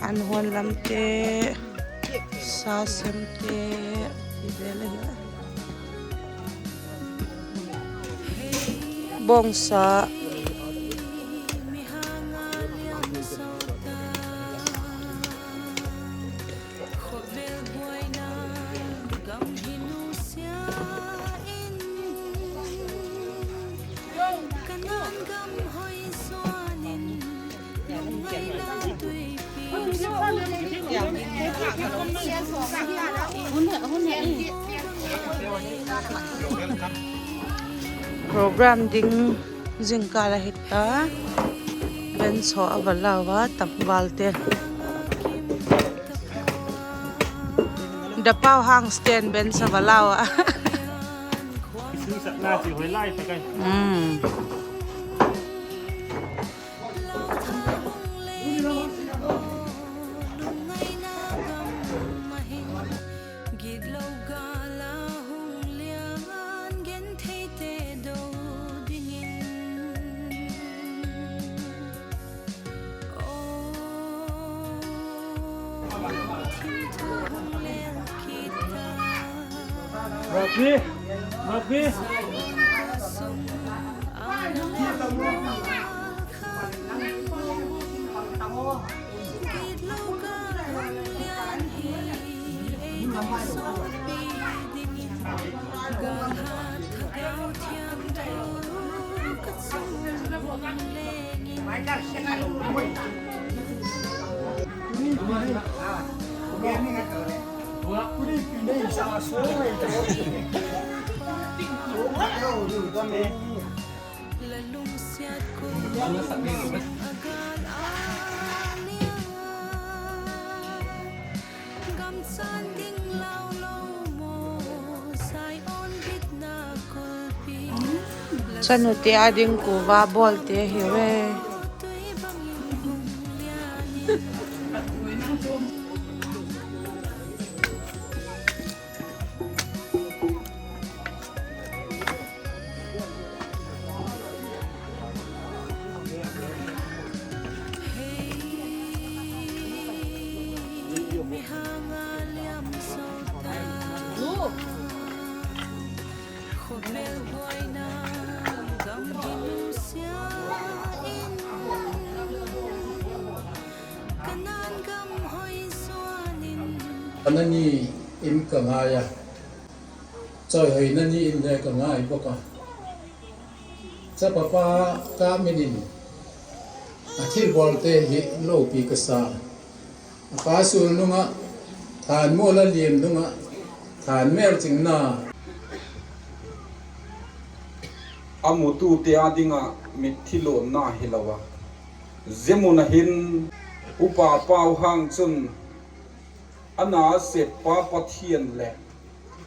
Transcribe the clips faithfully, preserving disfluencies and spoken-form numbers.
An huan lamte, sa semte, ti vel ahi a. Bawngsa. Program ding zingkâl ahi ta. Band haw a va lau a, tangvalte. The Pau Hang Stand Band a va lau a. Chanute â ding kuva bawlte hi ve. Anani in ka ngai a, chawihoina ni in le ka ngai bawk a. Chapa pa ka min in a thilbawlte hi lopi ka sa. A pa sul nung ah, thân mu la liam nung ah, thân mêl chingna. A mutute â ding ah mitthi luanna hilo a, zia mun ah hin Upa Pau Hang chun a na a seppa Pathian leh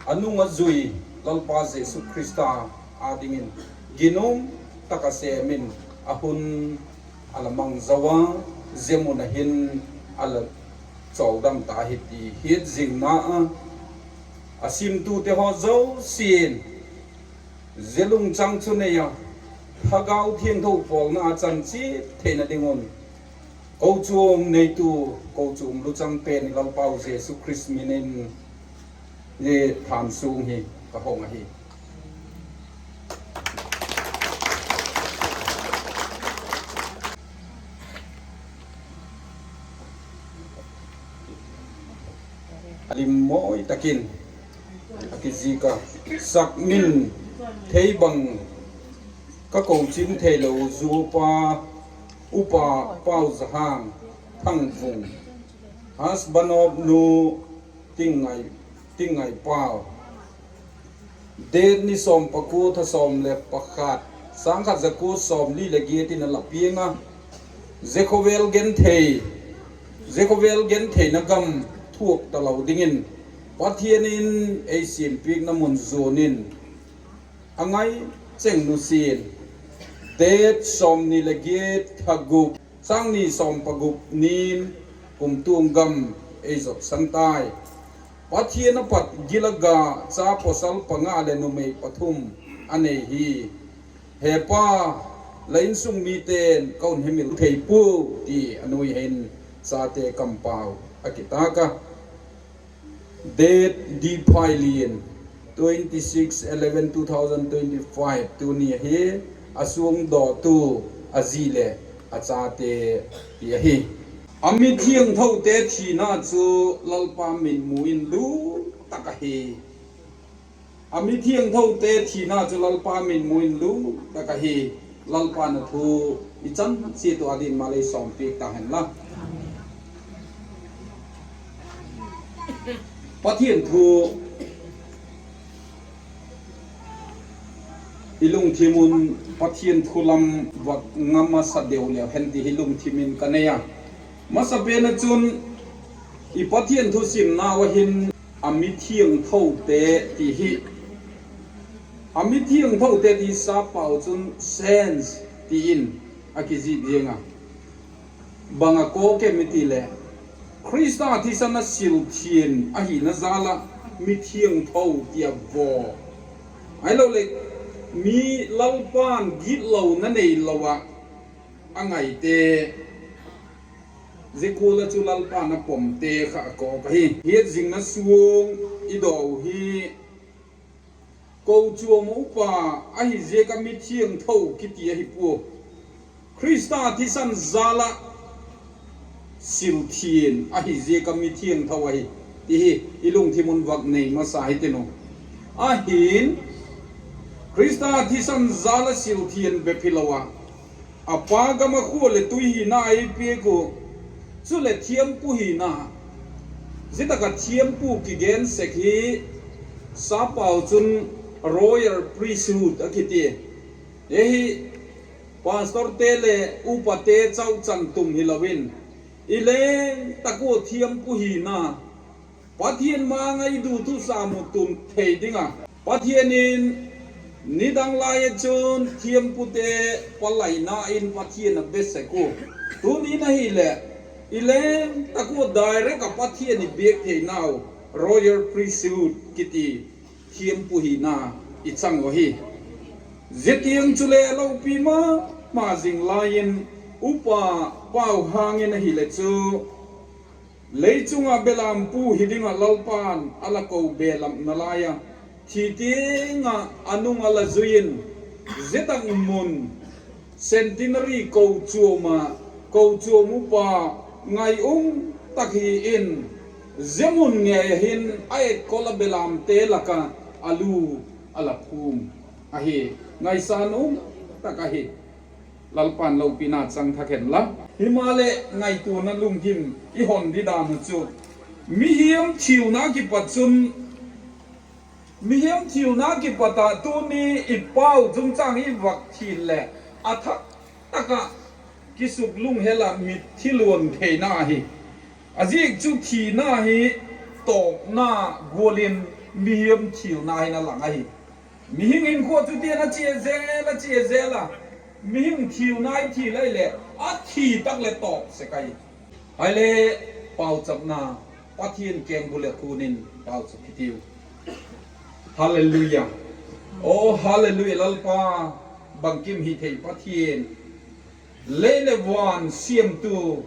a nung a zui Lalpa Jesu Khrista â dingin ginum tak ah sêm in a hun a la mang zo a, zia mun ah hin a la chawldam ta hi ti hiat zingna a, a simtute haw zosia'n zia lungchang chu nei a, Thagau Thiangtho pawlna a chan chiat theina ding un, kochuam neitu, kochuam luchang pen i Lalpau Jesu Khrist min in, i thân sung hi ka hong ahi. A lim mawi tak in a kizik a, sak min thei bang ka kochim theilo zuapa, Upa Pau Zahang Thangvung, husband of nu Tingngai, Tingngai Pau. Date ni sawm pakua tha sawm leh pakhat, sâng khat za kua sawmli leh giat in a la piang a. Zia khawvel genthei, zia khawvel gentheina gam thuak talo dingin Pathian in ei siampiakna mun zuan in a ngai cheng nusia'n, date sawmni leh giat, tha gup, sâng ni sawm pagup nin kumtuang gam ei zopsan tai. Pathian a pat gil a ga cha pawsal panga leh numei pathum a nei hi. He pa, la insung mite'n ka hun hemil thei puau, ti a nuai hin Chate kampau a kitâk a. Date D. Phailian, twenty six eleven two thousand twenty five, tuni ahi. A suangdawtu a zi leh a chate ti ahi. A mithiangthote thina chu Lalpa mitmu in lum tak ahi. A mithiangthote thina chu Lalpa mitmu in lum tak ahi. Lalpa'n a thu i chan chiat uh â ding malei sawmpiak ta hen la. Pathian thu i lungthim un, Pathian thu lam vak ngam a sa deu leu hen ti hi lungthim in ka nei a. Masapen ah chun i Pathian thu simnau ah hin a mithiangthote ti hi, a mithiangthote ti sapau chun saints ti in a kizik ziang a. Bang a kawk em i ti leh, Khrista thisan a silthiang ahina jal ah mithiangtho ti a vaw. Ahiloleh mi Lalpa'n gitlona neilo ah a ngaite, zia gual ah chu Lalpa'n a pomte kha a kawk ahi. Hiat zingna suang i daw hi, kochuam upa ahi ziak a mithiangtho kiti ahi pua. Khrista thisan jal ah silthiang ahi ziak a mithiangtho ahi ti hi i lungthim un vak nei masa hitin u. Ahi'n, Khrista thisan jal ah silthiang bep hilo a, a Pa gam ah khua leh tui hina ei piak uh, chuleh thiampu hina, zia tak ah thiampu kigen sek hi sapau chun royal priesthood a kiti. Hi pastorte leh upate chauchan tum hilo in, i leng tak ua thiampu hina, Pathian ma-âng ah i du thusam uh tun thei ding a, Pathian in nidang lai ah chun thiampute palaina in Pathian a be sek ua. Tuni'n ahileh, i leng tak ua direct ah Pathian i biak theinau royal priesthood kiti thiampu hina i chang uh ahi. Zia tiang chule a lopi ma ma zing lai in, Upa Pauhang in ahileh chu, lei chung ah belampu hi ding ah Lalpa'n a la ko belapna lai a, thi tiang ah a nung a la zui in, zia tak mun Centenary kochuam ah kochuam upa ngai um tak hi in, zia mun ngei ah hin a etkol a belamte lak ah a lu a la phum ahi. Ngaisâng um tak ahi. Lalpa'n lopina chang thak hen la. Himaleh ngaituana lungthim i hon di dan uh chu, mihing thina kipat chun, mihing thina kipat ah tuni i pau chungchâng i vak thil leh, a thak tak ah kisuklunghel ah mitthi luan theina hi. A ziak chu thina hi tawpna gual in mihing thina hin a lang ahi. Mihing hinkhua chu tiang a chia zel a, chia zel a, mihing thina i thi lai leh a thi tak leh tawp sek ahi. Ahileh, pauchapna, Pathian kengbul leh khun in pauchap hitiu. Hallelujah. Aw, hallelujah, Lalpa, bangkim hithei Pathian, lei leh van siamtu,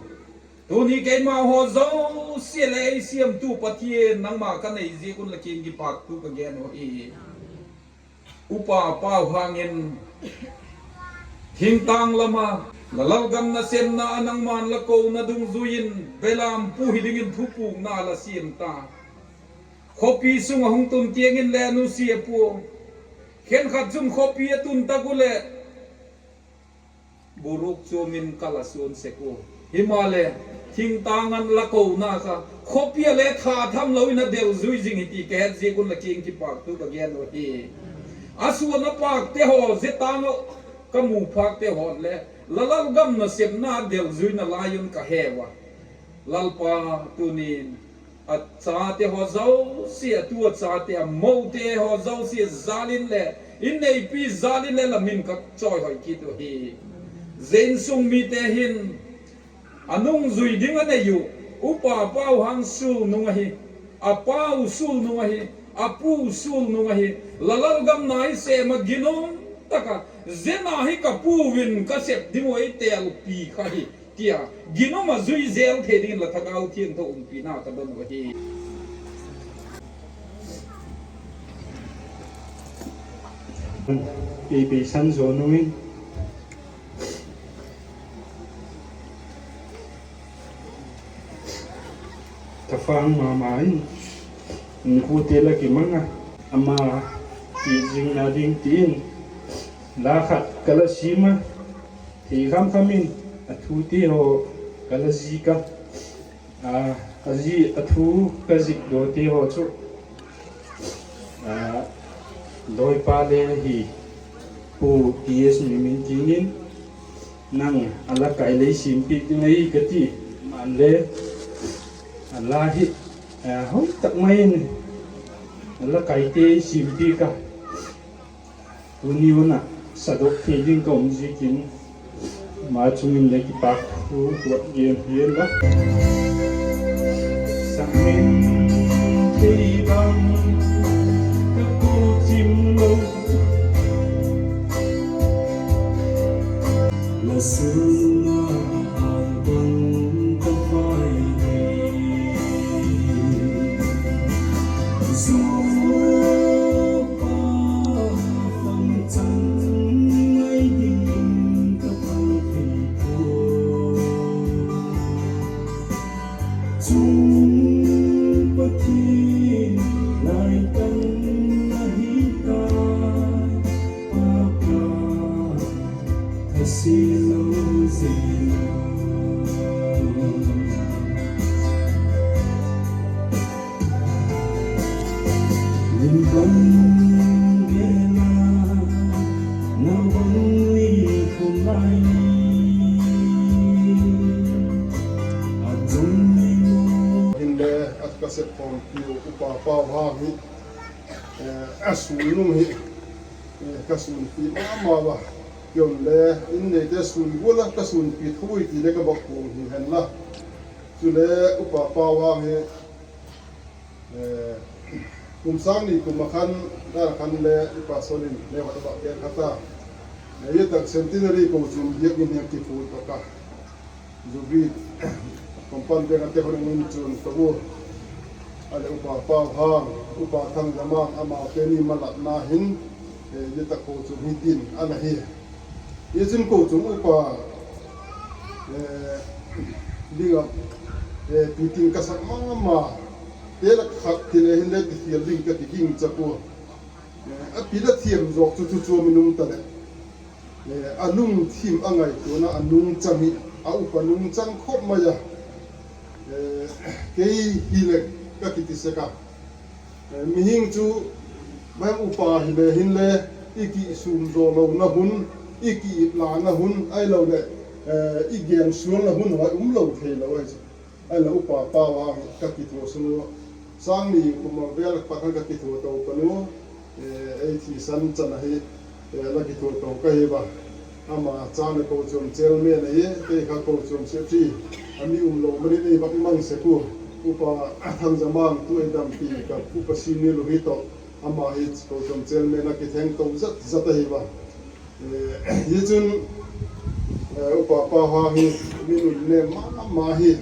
tuni keima haw zosia leh ei siamtu Pathian, nangma ka nei ziak un la kiang kipâkthu ka gen uh hi. Upa Pauhang in thingtâng lam ah la lalgam nasepna ah nangma'n la kona dungzui in belampu hi dingin thupukna la siam ta. Khawpi sung ah hung tun tiang in le nusia pua. Khenkhat chun khawpi a tun tak uh leh buruk chuam in ka la suan sek ua. Himaleh, thingtâng ah la kona kha khawpi ah le tha tham lo in a delzui zing hi ti ka het ziak un la kiang kipâkthu ka gen uh hi. A suan a pâkte haw zia tâng ah ka mu phâkte haw le la lalgam nasepna delzuina lai un ka heu a. Lalpa, tuni'n a chate haw zosia, a tu a chate, a mote haw zosia jâl in leh, inneipi jâl in leh la min ka chawihoi kit uh hi. Zia insung mite hin a nungzui ding a nei uh, Upa Pauhang sulnung ahi, a pau sulnung ahi, a pu sulnung ahi, la lalgam na i sêm ah ginum tak ah, zia na hi ka pu in ka sep ding uh ei têlpi kha hi. tia ginum ah zui zel thei dingin la Thagau Thiangtho umpina ka don uh ahi. Ei beisan zaw nung in, thafâng ma ma in, inkuante la kimang a, ama ti zingna ding ti in, la khat ka la sim a, thei kham kham in, a thute haw ka la zik a, a, a zi, a thu ka zikdawte haw chu, a, lawipa le hi, Pu T S Miming kiang in, nang a la kai lei simpiak ding ahi ka ti, man le, a la hi, a, hoi tak mai in, a la kaite simpiak a, tuni hun ah sadok thei ding ka um ziakin, ama chung in le kipak thu tuat gen hial la. Sakmin thei bang ka ko chim lo, la sunna a bang ka pai hi. Zo pa fang chang mai ding ka pal thei pua. Chung Pathian lai tan ahi ta, Papa, a si lo zena. Lim bang gena, nau bang ni khum lai. A zong ni mo. Hinle, a ka sep khawmpiu Upa Pau Hang hi, eh, a sulnung hi, eh, ka sunpi ma ma a. Kionle, in neite sun gual a ka sunpi thui ti le ka bak puang hi hen la. Chule, Upa Pau Hang hi, eh, kum sâng ni kum a khan, dan a khan le, i pastor in le va i va pen kha ta. Eh, i tak centenary kochuam biak in hian kiphut bak a. Jubilee compound biak a te hun in chun ka bu. A le Upa Pau Hang, Upa Thangzamang, amaute ni malatna hin, eh, i tak kochuam hi tin a la hi. Hi chun kochuam upa, eh, ding a, eh, piting ka sak ma ma, te lak khat ti le hinle ti hial ding ka ti ging chak ua. Eh, a pi la thiam zawk chu chu chu min um ta le. Eh, a lungthim a ngaituana a nungchang hi, a upa nungchang khop mai a. Eh, kei hi le ka kiti sek a. Eh, mihing chu, mai upa hi le hinle, i ki sum zo lo na hun, i ki ip la na hun, ai lo le, eh, i gen sual na hun hoi um lo thei lo ai chu. Ai la Upa Pau Hang hi ka kithuasun u, sâng ni kum a vel pat khan ka kithua to pan u, eh, ei thisan chan ahi, eh, la kithua to ka hi va. Ama chang le kochuam chairman ahi, kei kha kochuam secretary, a mi um lo manin ei vak mang sek u, Upa Thangzamang tu ei dampi ka upa senior u hi tawh, ama hi kochuam chairman a kitheng to zat zat ahi va. Eh, hi chun, eh, Upa Pau Hang hi, mi nun ne ma ma hi,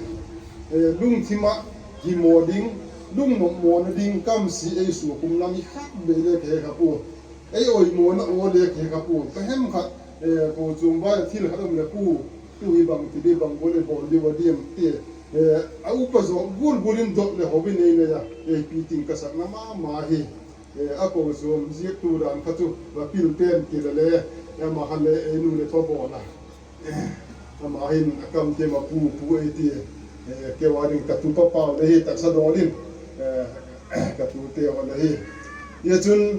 eh, lungthim a hi maw ding, lungmawmawna ding kam si ei suak um lam i khat bei le ke kha pu. Ei oimawna aw le ke kha pu. Ka hem khat, eh, kochuam vai a thil khat um le pu. Tu hi bang ti di bang gual i bawl di va diam ti. Eh, a upa zawk gual gual in dot le ho in ei nei a. Ei piting ka sakna ma ma hi. Eh, a kochuam ziak tu dan kha chu va pil pen ti le le, ama khan le ei nu le pa bawl a. Eh, ama hin a kam te ma pu pu ei ti, eh, keu a ding ka tu pa pau le hi taksa dawl in, eh, ka tu te haw le hi. Hi chun,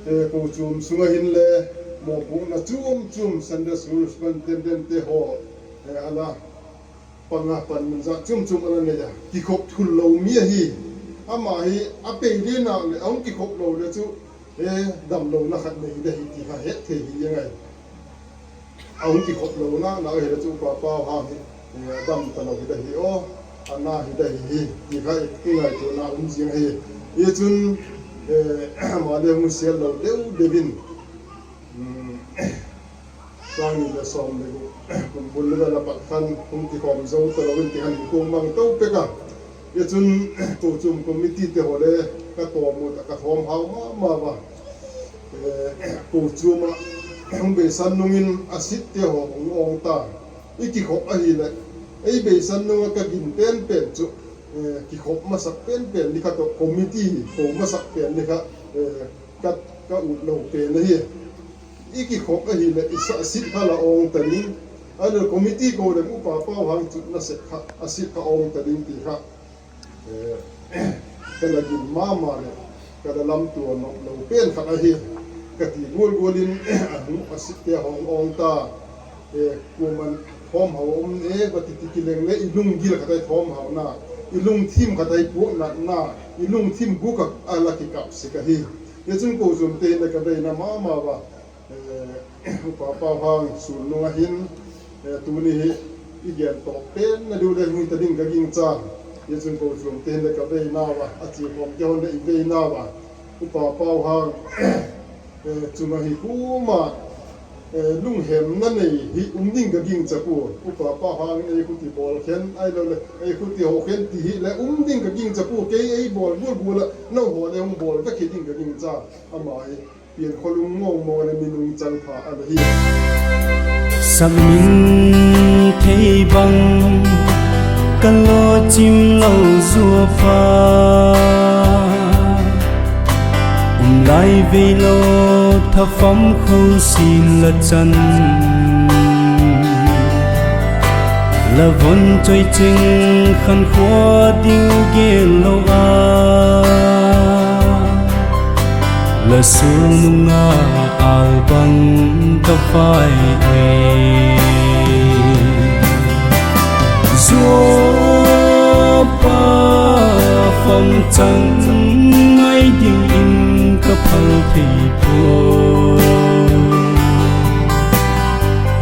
eh, kochuam sung a hin le, mawpuakna chuam chuam Sunday school superintendent te haw, eh, a la pang a, panmun zat chuam chuam a la nei a, kikhop thul lo mi ahi. Ama hi a pei le nak le, a hung kikhop lo le chu, eh, damlona khat nei le hi ti kha het thei hi a ngai. A hung kikhop lo nak nak hi le chu Upa Pau Hang hi, eh, a dam ta lo hi le hi aw, a na hi le hi hi, ti kha i ngaituana um ziang hi. Hi chun, eh, ama le hung sel lo deu deu in, um, Sâng ni leh sawm leh guk kum bul ni vel a pat khan hung kikhawm zo talo in ti khan hung kuang mang to pek a. Hi chun kochuam committeete haw le ka tawm ut ah ka thawmhau ma ma a. Kochuam ah hung beisan nung in a sitte haw hung awng ta. I kikhop ahileh, ei beisan nung ah ka gin pen pen chu kikhop masak pen pen ni kha tawh committee ko masak pen ni kha ka ut lo pen ahi. I kikhop ahileh i sa, a sit kha la awng ta ding. Ahileh committee ko leh Upa Pauhang chu nasep kha a sit kha awng ta ding ti kha ka la gin ma ma leh ka la lamtua nop lo pen khat ahi. Ka ti gual gual in a sitte haw hung awng ta. Kuama'n thawmhau um e va ti ti kileng leh i lunggil khat ai thawmhauna, i lungthim khat ai puaknatna, i lungthim gûk ah a la kikap sik ahi. Hi chun kochuamte hin le ka beina ma ma a. Upa Pauhang sûnnung ah hin tuni hi i gen tawk pen na diu le hung hi ta ding ka gingcha. Hi chun kochuamte hin le ka beinau a, a chiakhawmte hon le i beinau a, Upa Pauhang chung ah hi kuama lunghemna nei hi um ding ka gingcha pua. Upa Pauhang ei khuti bawl khen ahiloleh ei khuti haw khen ti hi le um ding ka gingcha pua. Kei ei bawl gual gual ah nanghaw le hung bawl vek hi ding ka gingcha. Ama hi pian khawlung mawng mawng leh mi nungchang pha a la hi. Sakmin thei bang ka lawchim lo zuap a, um lai vei lo thafam kho sin la chan. La von choi ching khankhua ding gel lo a, la sûnnung ah âl bang ka vai e. Zuap a, famchang ngai dingin ka phal thei pua.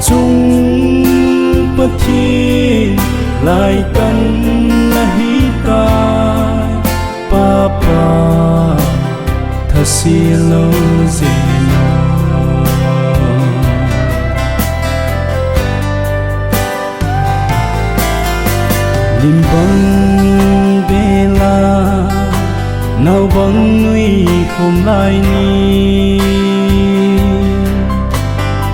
Chung Pathian lai tan la hi tai, Pa, Pa, thasia lo zena. Lim bang bel a, nau bang nui khawm lai ni,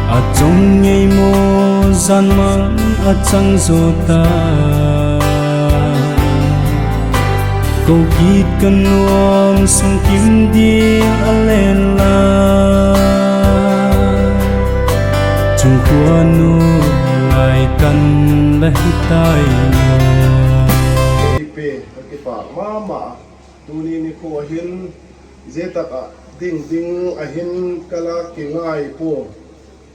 a chom ngei maw zan mang a chang zaw ta. Ko git ka nuam sung kim ding a len la, chung khua nu lai tan la hi tai maw. Ei pe ka kipâk ma ma a, tuni nikhua hin zia tak ah ding ding a hin ka la kingai pua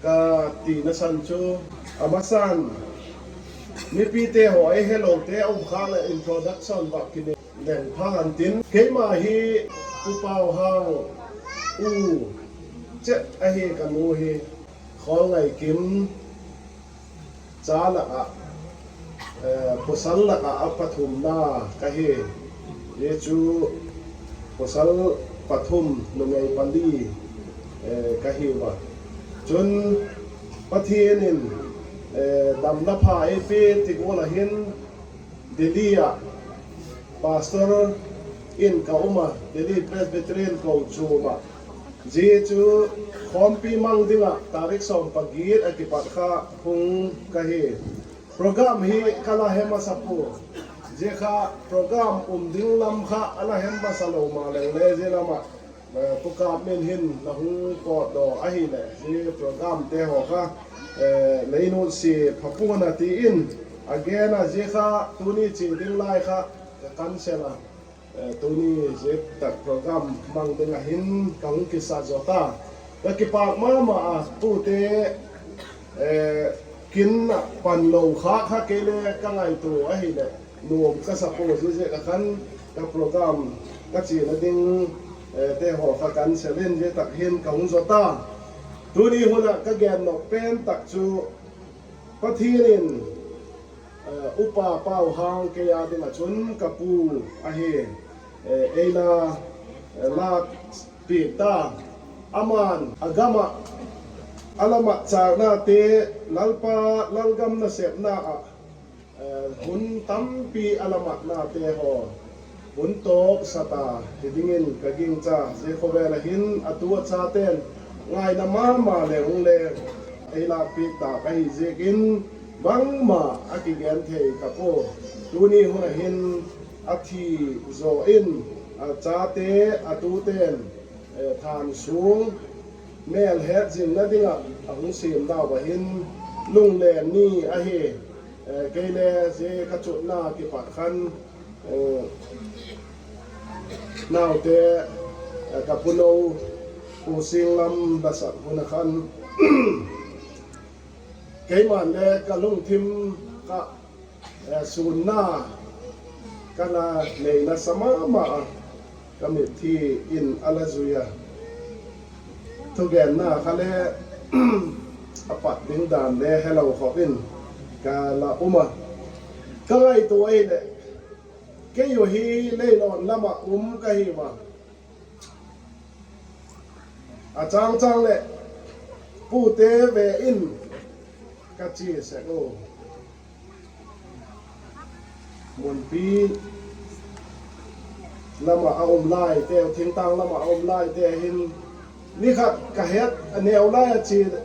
ka tina san chu, a masan mipite haw ei helote a um kha leh introduction vak kinei leng pha ntin. Keima hi Pu Pauhang u chet ahi, ka nu hi Khawlngaikim cha lak ah, pawsal lak ah a pathumna ka hi. Zia chu pawsal pathum, numei pali ka hiu a. Chun Pathian in damna pha ei pe ti gual ah hin Delhi ah pastor in ka um a, Delhi Presbyterian kochuam ah. Zia chu khawmpi mang ding ah tarik sawm pagiat a kipat kha hung ka hi. Program hi ka la he masa pua. Zia kha program um ding lam kha a la he masa lo maleng le zia lam ah Pu Kâpmin hin la hung pawtdaw ahileh zia programte haw kha lei nutsia pha pua'n a ti in a gen a, zia kha tuni chia ding lai kha ka cancel a, tuni zia tak program mang ding ah hin ka hung kisa zaw ta. Ka kipâk ma ma a, pute kin ah pan lo kha kha kei le ka ngaitua ahileh nuam ka sa pua, zia ziak ah khan ka program ka chiana ding te haw kha cancel in zia tak hin ka hung zaw ta. Tuni hun ah ka gen nop pen tak chu Pathian in Upa Pauhang kei â ding ah chun ka pu ahi, ei la lâk piak ta. Ama'n a gam ah a la matchâknate, Lalpa lalgam nasepna ah hun tampi a la matnate haw hun tawk sat a hi dingin ka gingcha. Zia khawvel ah hin a tu a chate'n ngaina ma ma le hung le ei lâkpiak tâk ahi ziakin bangma a kigen thei ka pua. Tuni hun ah hin a thi zaw in, a chate, a tute'n thân suang mêl hetzingna ding ah a hung siam dau ah hin lunglen ni ahi. Kei le zia ka chutna kipat khan naute, ka puno Pu Singlam la sak hun ah khan keima'n le ka lungthim kha sûnna ka la neina sa ma ma a, ka mitthi in a la zui a, thugenna kha le a pat ding dan le helo khop in ka la um a. Ka ngaitua ahileh kei u hi leilawn lam ah um ka hiu a, a châng châng leh pute ve in ka chia sek u. Munpi lam ah a um laiteu, thingtâng lam ah a um laite hin ni khat ka het a neu lai a chia,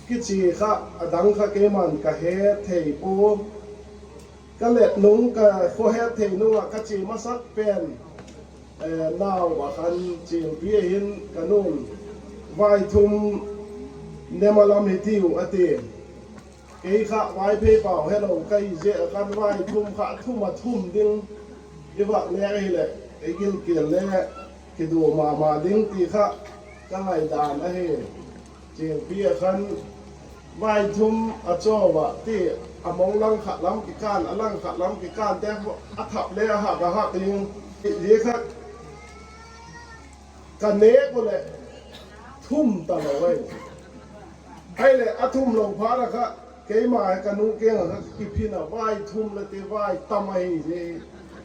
kichia kha a dang kha keima'n ka het thei pua. Ka let nung, ka khua het thei nung ah ka chia masak pen nau ah khan Chiangpi a hin ka nu'n vaithum nem a lam hi tiu a ti. Kei kha Vaiphei pau helo ka hi ziak a khan vaithum kha thum a thum ding i vak nêk ahileh ei gilkial le kidua ma ma ding ti kha ka ngaidan ahi. Chiangpi a khan vaithum a chaw ah ti, a mong lang khat lam kikân, a lang khat lam kikânte a thap le a hak a hak ding. Zia kha ka nêk u leh thum talo ahi. Ahileh a thum lo phat a kha keima ka nu kiang ah kha kiphin a, vaithum la ti vai tam ahi zia hi.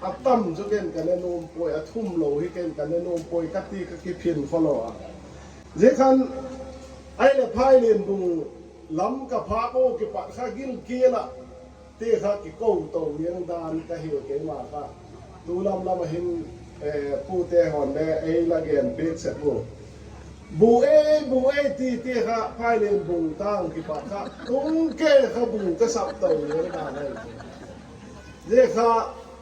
A tam chu ken ka ne nuam puai, a thum lo hi ken ka ne nuam puai ka ti ka kiphin khawlo a. Zia khan ahileh Phailenbung lam ka phâk u kipat kha gilkial ah ti kha kiko to hiang dan ka hi keima kha. Tu lam lam ah hin pute haw'n le ei la gen piak sek u. Bu ei, bu ei ti ti kha Phailenbung tâng kipat kha tung ke kha bu ka sap to hiang dan ahi. Zia kha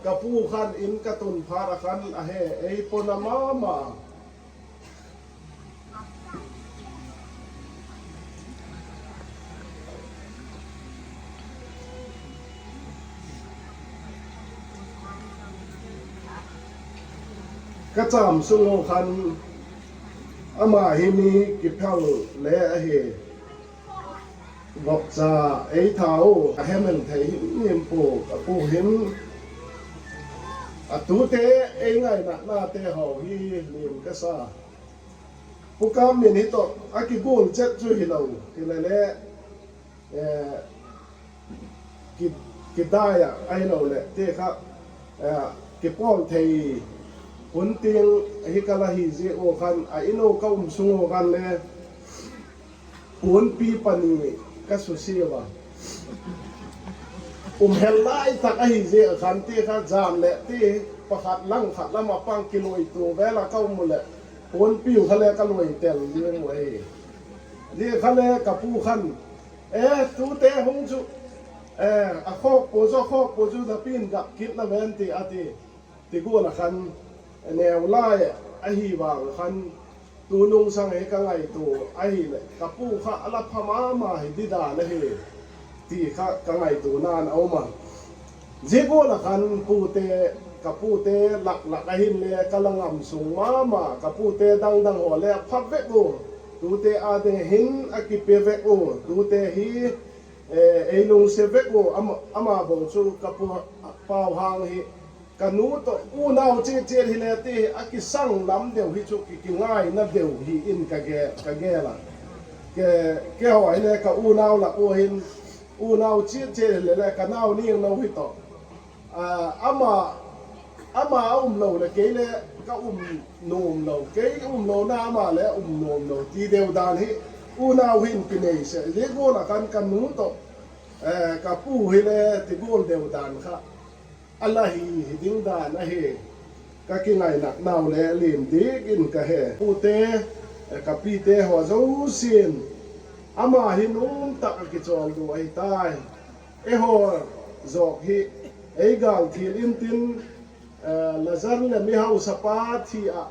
ka pu khan in ka tun phat a khan a he ei pona ma ma. Ka châm sung u khan ama hi mi kiphal le ahi. Vokcha ei thau a hemil thei him him pua, a pu hin a tute ei ngainatnate haw hi lian ka sa. Pu Kam min hi tawh a kigual chet chu hilo, hilele kidai ah ahiloleh ti kha kipawl thei hun tiang hi ka la hi ziak ua khan a in u ka um sung ua khan le puanpi pani ka susia a. Um hel lai tak ahi ziak a khan ti kha jan leh ti pakhat lang khat lam ah pang kiluaitua vel a ka um u leh puanpi u kha le ka luai tel ziang u ahi. Zia kha le ka pu khan, e, tute hung chu, a khawk pua chu, a khawk pua chu, napi'n gap kit la ven ti a ti. Ti gual a khan neu lai ahi vang khan tunung sang hi ka ngaitua ahileh ka pu kha a la pha ma ma hi di dan ahi ti kha ka ngaituana'n a um a. Zia gual a khan pute, ka pute lak lak a hin le ka la ngam sung ma ma, ka pute dang dang haw le a pha vek u, tute â ding hin a kipe vek u, tute hi ei lungsiat vek u, ama bo chu ka pu Pauhang hi ka nu tawh unau chiat chiat hile ti a kisang lam deu hi chu ki, kingaina deu hi in ka gel a. Keihaw hile ka unau lak ua hin unau chiat chiat hile le ka nau ningno hi tawh, ama a um lo leh kei le ka um nuam lo, kei um lona ama le um nuam lo ti deu dan hi Unau hin kinei sek zia gual ah khan ka nu tawh, ka pu hile ti gual deu dan kha a la hi, hi ding dan ahi. Ka kingainatnau le lian dik in ka he. Pute, ka pite haw zosia'n ama hi nuam tak ah kichawldok ahi tai. Eihaw zawk hi ei gâl thial intin, Lazar leh mihausapa thi ah,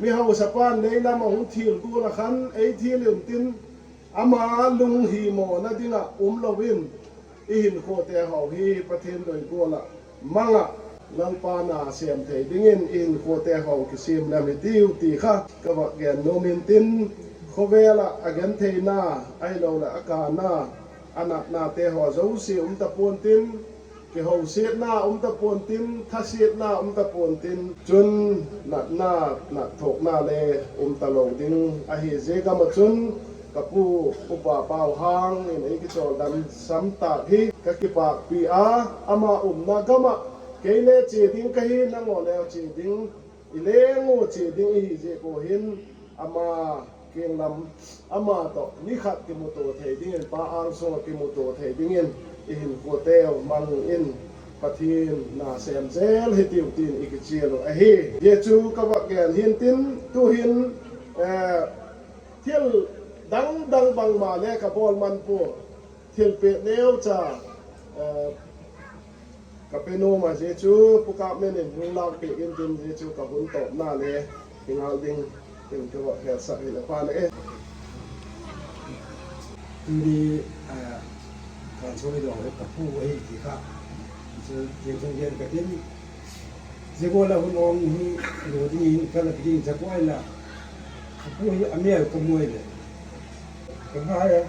mihausapa'n lei lam ah hung thial gual ah khan ei thial intin, ama lunghimawna ding ah um lo in, i hinkhuate haw hi Pathian doi gual ah mang ah, Lalpa na sêm thei dingin i hinkhuate haw kisiam lem hitiu ti kha ka vak gen nuam intin, khawvel ah a gentheina ahiloleh a kâna, a natnate haw zosia um ta pua'ntin, kihosiatna um ta pua'ntin, thasiatna um ta pua'ntin, chun natna, nat thokna le um talo ding ahi. Zia gam ah chun ka pu, Upa Pauhang in ei kichawldam sam tâk hi ka kipâkpi a, ama umna gam ah kei le chia ding ka hi, nanghaw le chia ding, i leng ua chia ding i hi ziak ua hin, ama kiang lam, ama tawh ni khat kimutua thei dingin, Pa âng sung ah kimutua thei dingin i hinkhuateu mang in, Pathian na sêm zel hitiu tin i kichial uh ahi. Zia chu ka vak gen hintin, tu'hin thil dang dang bangma le ka bawl man pua, thilpiak neucha ka pe nuam a, zia chu Pu Kapmen in hung lâkpiak intin, zia chu ka hun tawpna le hi ngal ding in ka vak hetsak hile pha na e. Tuni, vansawm i dawng ka pu ahi ti kha, chu tiang chun gen ka tin. Zia gual ah hun awng hi lo dingin ka la ding zakuai la, ka pu hi a mêl ka mu ai leh, ka ngai a.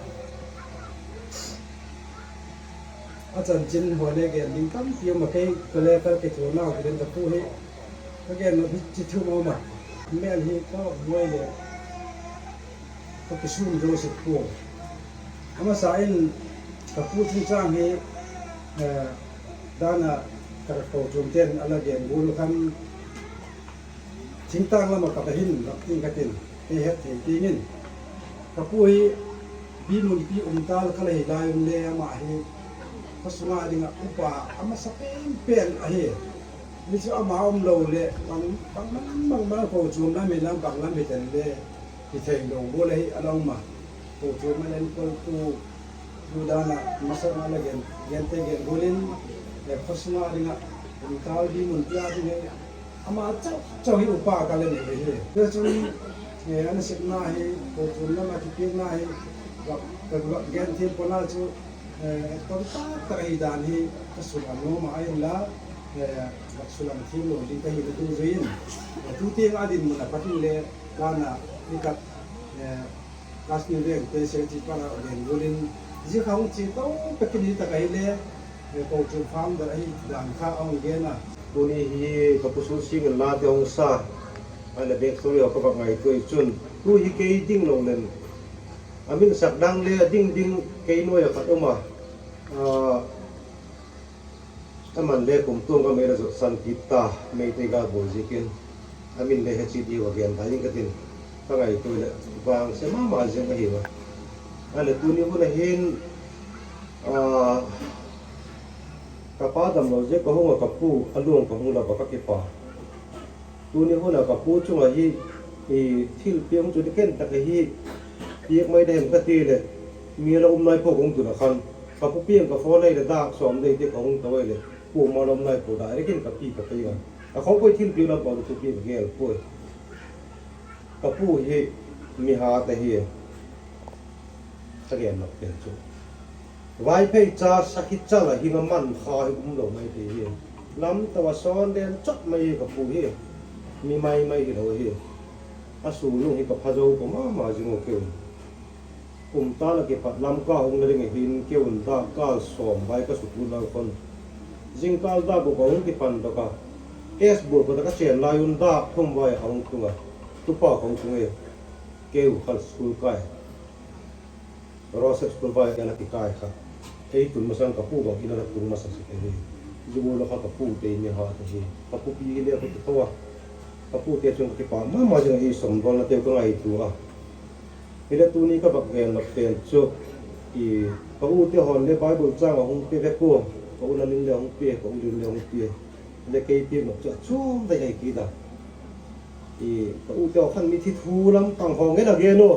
A chanchin haw le gen ding tampi um a, kei ka le ka kithuanau kilen ka pu hi, ka gen lo hi chi thu um a, mêl hi ka mu ai leh, ka kisûm zo sek pua. A masa in ka pu chungchâng hi dan ah ka kochuamte'n a la gen gual khan, thingtâng lam ah ka va hin lam tin ka tin, ei het thei dingin. Ka pu hi Bimunpi Umtal ka la hi lai un le ama hi khaw sung a ding ah upa a masa pen pen ahi. Hi chu ama um lo leh bang, bang, bang, bang kochuam lam hi lam bang lam hi ten le hi theilo gual ahi a la um a. Kochuam a la enkol tu, tu dan ah masa a la gen, gente gen gual in, khaw sung a ding ah Umtal Bimunpi a ding hi ama chau chau hi upa ka la nei hi. Zia chun a nasepna hi, kochuam lam ah kipiakna hi, ka gen thiam pua na chu, ton tak tak ahi dan hi ka sulang nuam a, ahinla ka sulang thiam lo ding ka hi ka tu zui in, tu tiang a dinmun a pat in le, dan ah ni khat Kashmir vengte se chi para gen gual in, zia kha hung chia to pek in hi tak ahile, kochuam founder ahi dan kha a hung gen a. Tuni hi ka pu Sunsing in late hung sa, ahileh backstory haw ka vak ngaitua chun, tu hi kei ding lo leng, a min sak dang le a ding ding kei nuai ah khat um a, aman le kumtuang gam ei la zotsan kit ta, Meitei gâl bawl ziakin, a min le he chiat diu a gen dai ing ka tin, ka ngaitua leh vangse ma ma zing ahi a. Ahileh tuni hun a hin, ka pa damlo ziak ka hung a, ka pu a luang ka hung la a ka kipak. Tuni hun a ka pu chung ahi, thilpiak chu di ken tak ahi, piak mai da hem ka ti leh, mi la um nai pua ka hung tun a khan, ka pu piang ka phone ahileh dâk sawm dei ti ka hung to ahileh, kuama la um nai pua, direct in ka pi ka pei a. A khawpoi thilpiak lam pau thu pi ka gel puai. Ka pu hi mi hat ahi. Ka gen nop pen chu, Vaiphei cha sakhi chal a hing a man kha hi um lo mai ti hi. Lamto a sawn den chot mai hi ka pu hi. Mi mai mai hilo hi. A sulnung hi ka pha zo pua ma ma zing u keu. Kum tal a kipat Lamka hung na ding ahin keu un dâk kâl sawm vai ka sukul lau khun, zingkâl dâk guk a hung kipan dok a, S bul khat a ka chên lai un dâk thum vai a ka hung tung a, tupa ka hung tung e. Keu kha school kai, Rosette School vai a la kikai kha, ei tun masang ka pu bang in a la tung masa sek ahi. Zia gual a kha ka pute mi hat ahi. Ka pupi hile ka kitho a, ka pute chun ka kipak ma ma zing a, ei sawmdawlnateu ka ngaitua a. Hile tuni ka vak gen nop pen chu, ka ute haw'n le Bible châng a hung pe vek ua, ka u Lalin le hung pe, ka u Lin le hung pe, le kei piak nop chu a chuam dai ahi kit a. Ka ute haw khan mithi thu lam pang haw ngen a gen u.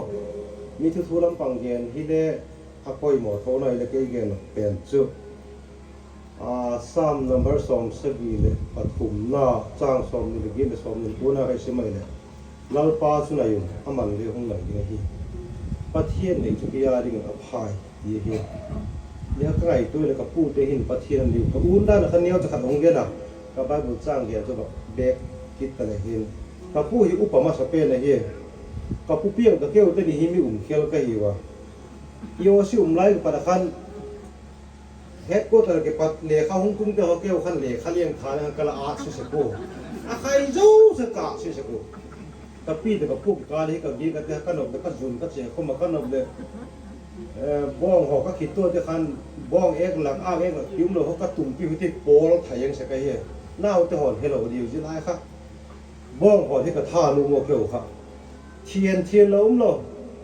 Mithi thu lam pang gen hile a poimaw tho nai le kei gen nop pen chu, Sam number sawmsagi leh pathumna, châng sawmni leh giat leh sawmni leh kuana ka sim ai leh, Lalpa chu nai un, ama'n le hung nai ding ahi. Pathian nei chu kei â dingin a phai, ti ahi. Zia ka ngaitua leh ka pute hin Pathian a neu, ka u dan a kha neucha khat hung gen a, ka Bible châng gen chu va bêk kit ta le hin, ka pu hi upa masa pen ahi. Ka pu piang ka keute ni hi mi um khel ka hiu a. EOC um lai kipat a khan headquarter kipat lekha hung tungte haw keu khan lekha liang tha le khan ka la ât se sek ua. A khai zosia ka ât se sek ua. Ka pi leh ka pu kikâl hi ka giak a te ka nop leh ka zun ka che khum a ka nop leh, bawng haw ka khit tuate khan, bawng êk lak âk êk lak ti umlo haw ka tumpi hu ti pawl thai eng sek ahi. Naute haw'n helo diu zia lai kha. Bawng haw hi ka tha nuam ua keu kha. Thian thian lo umlo.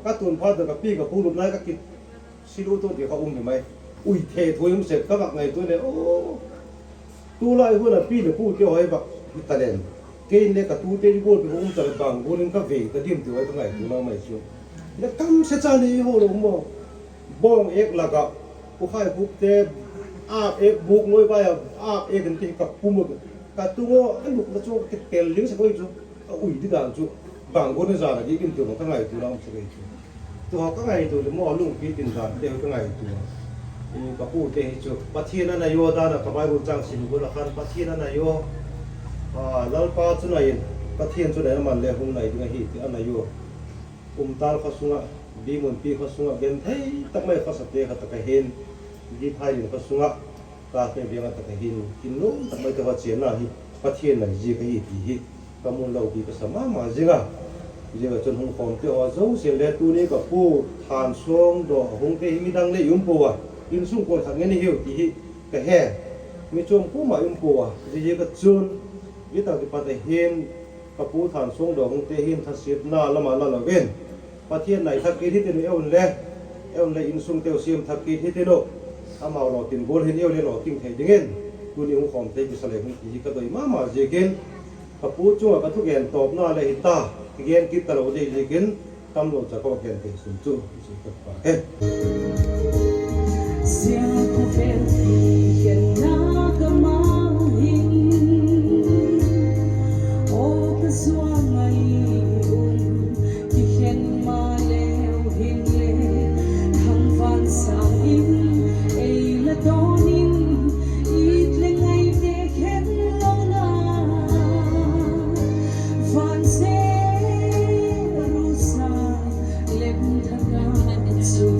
Ka tun phat ka pi ka pu lupna ka ki silu tu ti kha um hi mai. Ui the thu um sek ka vak ngaitua leh, tulai hun a pi leh pute haw hi vak hi talent. Kei le ka tute i gual pi um ta leh bang gual in ka vei ta diam ti haw ka ngaitua nau mai chu. Le kam se cha nei ho lo maw. Bawng êk lak ah, u khai bukte, âk êk buk noi vai a, âk êk in ti ka pum u. Ka tung u, a lukna chu ka kitel ding sek ui chu. Ka ui di dan chu, bang gual in zan a di diam ti haw ka ngaitua nau mai chu. Tu haw ka ngaitua leh maw lungpi tin dante haw ka ngaitua. Ka pute hi chu Pathian a nai ua dan a ka Bible châng sim gual a khan Pathian a nai ua. Lalpa chu nai in, Pathian chu nai in ama'n le hung nai ding ahi ti a nai ua. Umtâl kha sung ah, Bimunpi kha sung ah genthei tak mai khawsate kha tak a hin, Githaidin kha sung ah, Kâkme Biang a tak a hin, kin nuam tak maite haw chianna hi Pathian nai ziak ahi ti hi ka mu lopi ka sa ma ma zing a. Ziak a chun hung khawmte haw zosia'n le tuni ka pu Thansuangdaw a hungte hi midang le i um pua a, insung kuan khat ngen i hiu ti hi ka he. Mi chuam kuama i um pua a, ziaziak a chun, zia tak kipat a hin, ka pu Thansuangdaw hungte hin thasiatna lam a la lo in, Pathian nai thak kit hitin u, eu le, eu le insungteu siam thak kit hitin u. Amau lawtin gual hin eu le lawting thei dingin, tuni hung khawmte kisa le hung ti hi ka doi ma ma ziakin, ka pu chung ah ka thugen tawpna le hi ta, kigen kit talo di ziakin, tamlo cha ka gen thei sun chu, i chu ka pa he. Sia khawvel hi khenna ka mang hin, aw ka zuan mai un, kikhen maleu hinle, thangvâl sâng in ei la dawn in, it le ngaite khen lo na, van Jerusalem thak ah chun,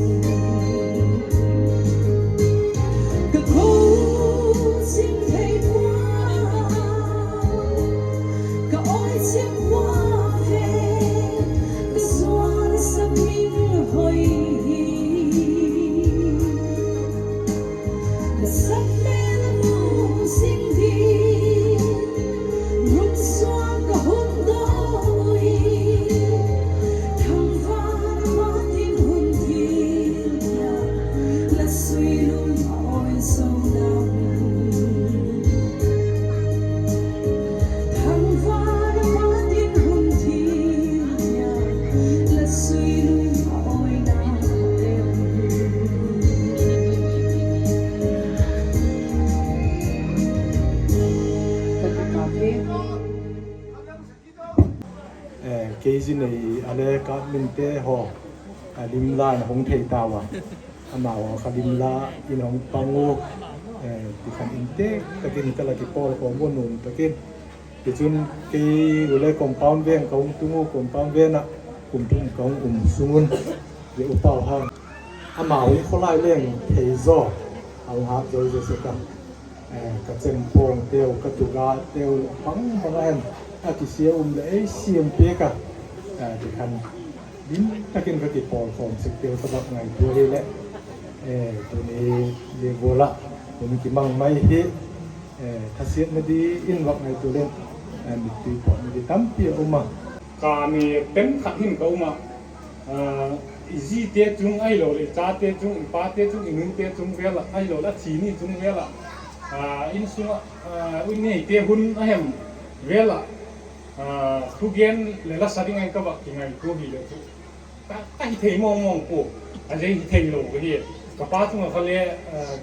ka ko zing thei ua, ka awi zing ua ve, ka zuan sak min hoi hi. Ka sak mêl a mu zing ding, lungsuak ka hun dawi, thangvâl a ma ding hun thil, la sui lung a awi zo na. Thangvâl a ma ding hun thil, la sui lung a awi na. Kei zi nei a le ka minte haw, a limla in hung thei tau a. Amau kha limla in hung pang u, ti khan in te takin ka la kipawl khawm u nuam takin. Tichun kei u le compound veng ka hung tung u, compound veng ah kum thum ka hung um sung un, zia u Pau Hang, ama hung khawlai leng thei zaw, a hung hat zo zo sek a. Ka chempawngteu, ka tugateu, bang bang a en, a kisia um leh ei siam piak a, ti khan lim takin ka kipawl khawm sek teu ka vak ngaitua hileh, tuni zia gual ah hun kimang mai hi, thasiatna di in vak ngaitua leng, mittui pawtna di tampi a um a. Ka ni tem khat hin ka um a, I zite chung ahiloleh i chate chung, i pate chung, i nute chung vel ah ahiloleh a thi ni chung vel ah, insung ah, u neite hun a hem vel ah, thugen leh la sa ding ah ka vak kingaitua hile chu, ka hithei mawngmawng pua, a zia hithei lo ka hi. Ka pa chung ah kha le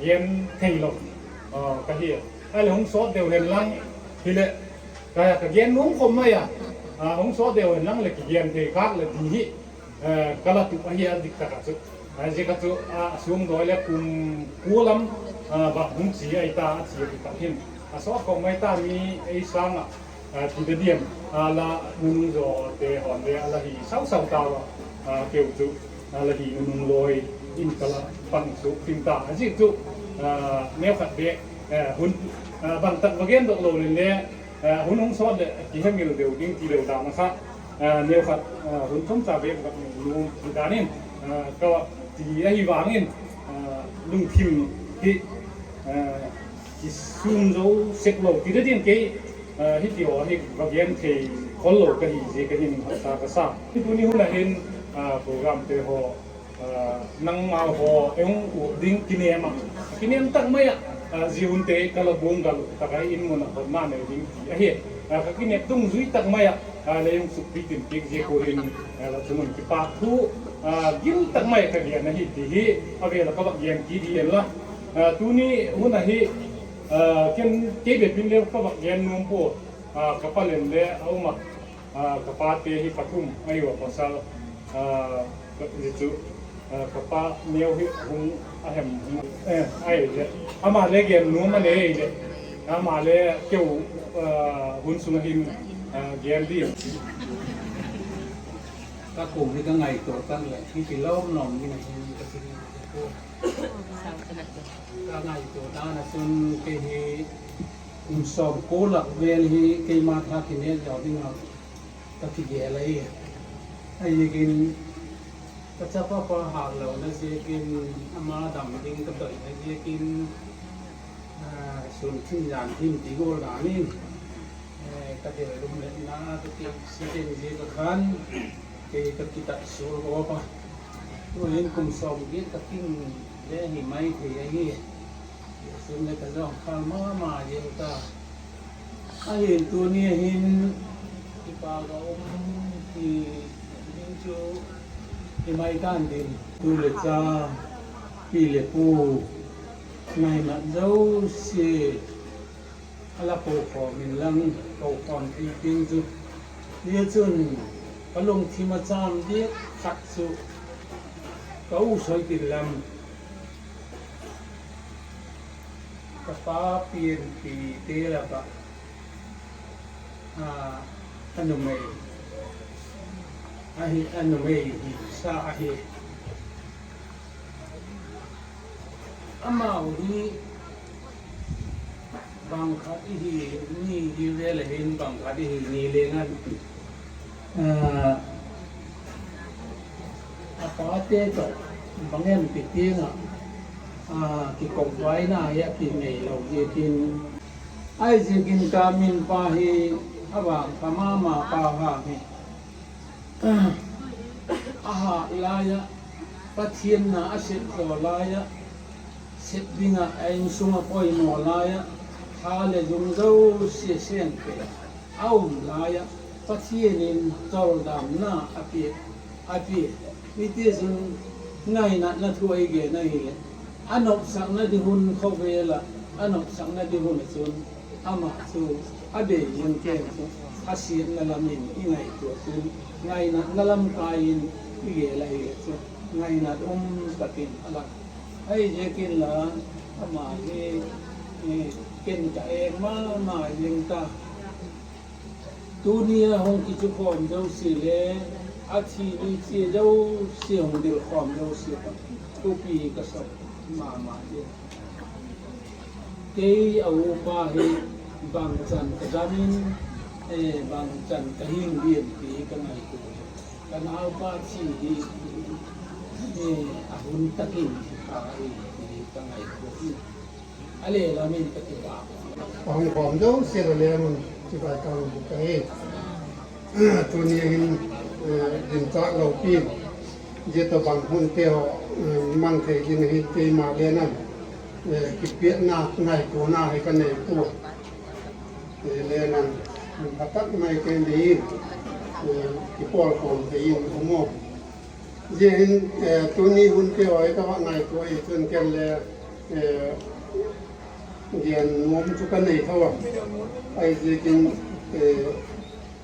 gen theilo ka hi. Ahileh hung sawt deu hen lang hileh, ka gen nuam khawp mai a, hung sawt deu hen lang leh kigen thei khâk leh ti hi ka la tup ahi a dik tak ah chu. Zia kha chu a suangdawi leh kum kua lam vak hung chia ahi ta, a chia tak hin a sawt khawp mai ta, mi ei sâng ah ti da diam, a la nunung zawte haw'n le a la hi sau sau tau a, keu chu a la hi nunung lawi in ka la pang suk tin ta. A ziak chu neukhat bêk hun bangtak va gendok lo leng le, hun hung sawt leh kihemil deu ding ti deu dan a kha, neukhat hun thum cha bêk va nei nuam ti dan in ka ti ahi vang in, lungthim hi kisûm zo sek lo ti da diam kei, hiti haw hi va gen thei khol lo ka hi ziak a hin haksa ka sa. Tuni hun ah hin programte haw, nangmau haw ei hung ut ding kinem ah, kinem tak mai ah, zia hunte ka la buang gal tak ah in mun ah hotna nei ding ti ahi. Ka kinep dungzui tak mai ah, lei hung sukpi tin piak ziak ua hin, la chung un kipâk thu gil tak mai ka gen ahi ti hi a vêl ah ka vak gen kit hi en la. Tuni hun ahi, ken kei bep in le ka vak gen nuam pua, ka pa len le a um ah, ka pate hi pathum ahi ua, pasal, zia chu ka pa neu hi hung a hem hung, ahile ama le gen nuam a nei leh, ama le keu hun sung ah hin gen di. Ka kum hi ka ngaitua tak leh hi kilawm lawm ding ahi ka ti. Ka ngaitua dan ah chun kei hi kum sawmkua lak vel hi keima tha kinêk zaw ding ah ka kigel ahi. Ahiziakin ka chapa pa hâtlona ziakin, ama dam ding ka doina ziakin, sun thim jan thim ti gual dan in, ka del lum letna ka ti, accident ziak a khan kei ka kitat sual gawp a. Tu'hin kum sawmgiat ka ting le hi mai thei ahi. Sun le ka zawngkhal ma ma zing ta. Ahin tuni a hin kipak a um ti ding chu hi mai ta'n ding. Tu leh cha, pi leh pu, ngainat zosia a la pokhawm inlang, pokhawm ti ding chu, zia chun ka lungthim a châm diak khat chu ka u Soitinlam, ka pa pianpite lak ah a numei, a numei hisa ahi. Amau hi bang khat i hi ni hi vel a hin bang khat i hi ni leng an, a pate tawh bang em ti tiang ah kikopvaina hi a kinei lo ziakin, ahiziakin ka min pa hi a vangpha ma ma pa hi a hât lai ah, Pathian na a sep zaw lai ah, sep ding ah a insung ah poimaw lai ah, tha leh zung zosia sêngte a um lai ah, Pathian in chawldamna a pia, a pia. Mite chun ngainatna thu ei gen ahileh, a nopsakna ding hun khawvel ah, a nopsakna ding hun ah chun ama chu a bei ziang pen chu, a siatna lam in i ngaitua chun, ngainatna lam kai in i gel ahileh chu, ngainat um tak in a la. Ahiziakin la, ama hi ken ka eng ma ma ziang ta. Tuni a hung kichukhawm zosia le, a thi ni chia zosia hung dil khawm zosia tawh thupi ka sa ma ma ziang. Kei a upa hi bangchan ka dam in, bangchan ka hing diam ti ka ngaitua. Ka naupa thi hi a hun tak in thi kha ahi ti ka ngaitua in, a le lam in ka ti a, a hung khawm zosia le leng un chibai ka hung bûk ahi. Tuni hin, ginchâk lopi in Zia tawhbang hunte haw mang thei ding ahi, keima le nan kipiakna ngaituana hi ka nei pua. Lenan, pha tak mai ken dei in kipawlkhawm thei in um aw. Zia hin tuni hunte haw hi ka va ngaitua hi chun ken le gen nuam chu ka nei tho a. Ahiziakin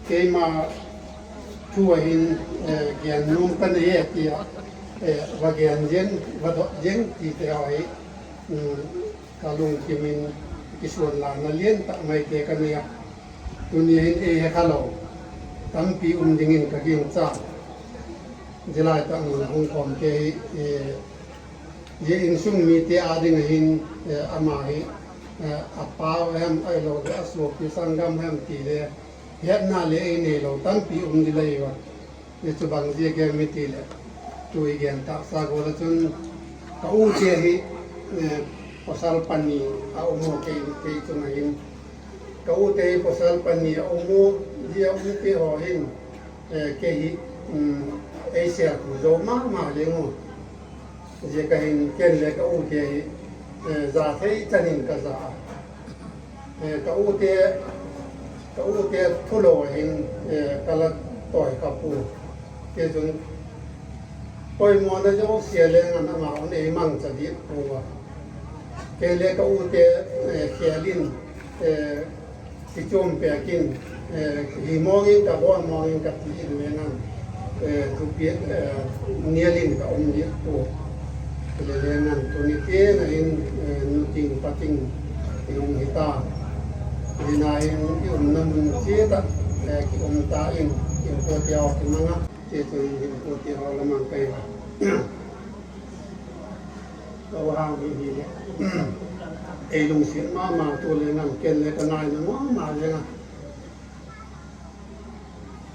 keima thu a hin gen nuam ka nei e ti a, va gen ziang, va dot ziang tite haw hi ka lungthim in kisuanlana lian tak maite ka nei a. Tuni hin ei he kha lo tampi um dingin ka gingcha. Zia lai tak mun a hung khawmte hi, zia insung mite â ding a hin, ama hi a pau hem ahiloleh a suapi sanggam hem ti le hetna le ei neilo tampi um ding lai a. Zia chu bang ziak em i ti leh, tu i gen tâksa gual ah chun ka ute hi pawsal pani a um u, kei, kei chung a hin ka ute hi pawsal pani a um u. Zia ute haw hin kei hi ei sêltu zo ma ma leng u. Zia ka hin ken le ka ute hi za thei chan in ka za a. Ka ute, ka ute thu lo a hin ka la tawi kha pua. Tichun poimawna zosia leng an amau'n ei mangcha diak pua a. Kei le ka ute khêl in, kichuam pêk in, hi mawng in ka bawl mawng in ka ti in leng an, thupiak nial in ka um diak pua. Hileleng an tuni tiang a hin nu ting pa ting i um hi ta. Zia na hin i umna mun chiat ah ki um ta in, hinkhua ti haw ki mang a, tichun hinkhua ti haw la mang kai a. Ka u hang hi hi leh, ei lungsiat ma ma tu leng an ken le ka ngaina ma ma leng a.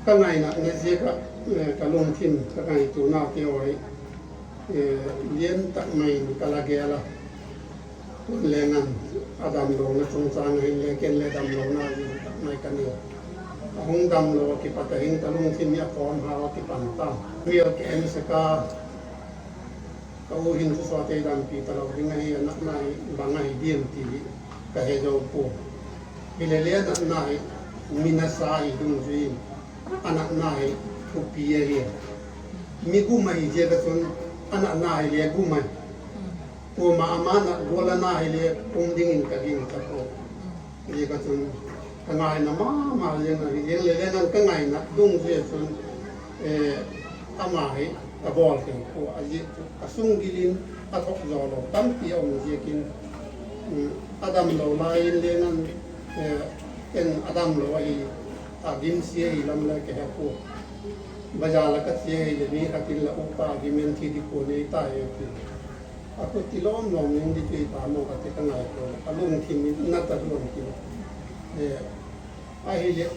Ka ngaina na ziak ah ka lungthim, ka ngaituanate haw hi lian tak mai in ka la gel a. Tun leng an a damlona chungchâng a hin le ken le damlona lian tak mai ka nei. A hung damlo a kipat a hin ka lungthim hi a khawm hau a kipan ta. Mial ka en sek a, ka u hin chu sawt ei dampi talo ding ahi, a natna hi bang ahi diam ti hi ka he zo pua. Hilele a natna hi mi nasa hi dungzui in, a natna hi thupi ahi. Mi gum ahi ziak ah chun a natna hile gum ahi. Kuama ama nat gual a na hile pum dingin ka gingcha pua. Ziak ah chun ka ngaina ma ma ziang ahi, ziang lele nan ka ngaina dungzui ah chun ama hi ka bawl thei pua a, ziak chu ka sunggil in a thok zaw lo tampi a um ziakin, a damlo lai in le nan, en a damlo ahi, a gimsia hi lam le ka he pua. Bazar la ka chia hile mi khat in la upa gim in thi di kua nei ta he ti. A khuti lawm lawm in di chu i ta maw ka ti ka ngaitua leh ka lungthim in na ta luan ti. Ahileh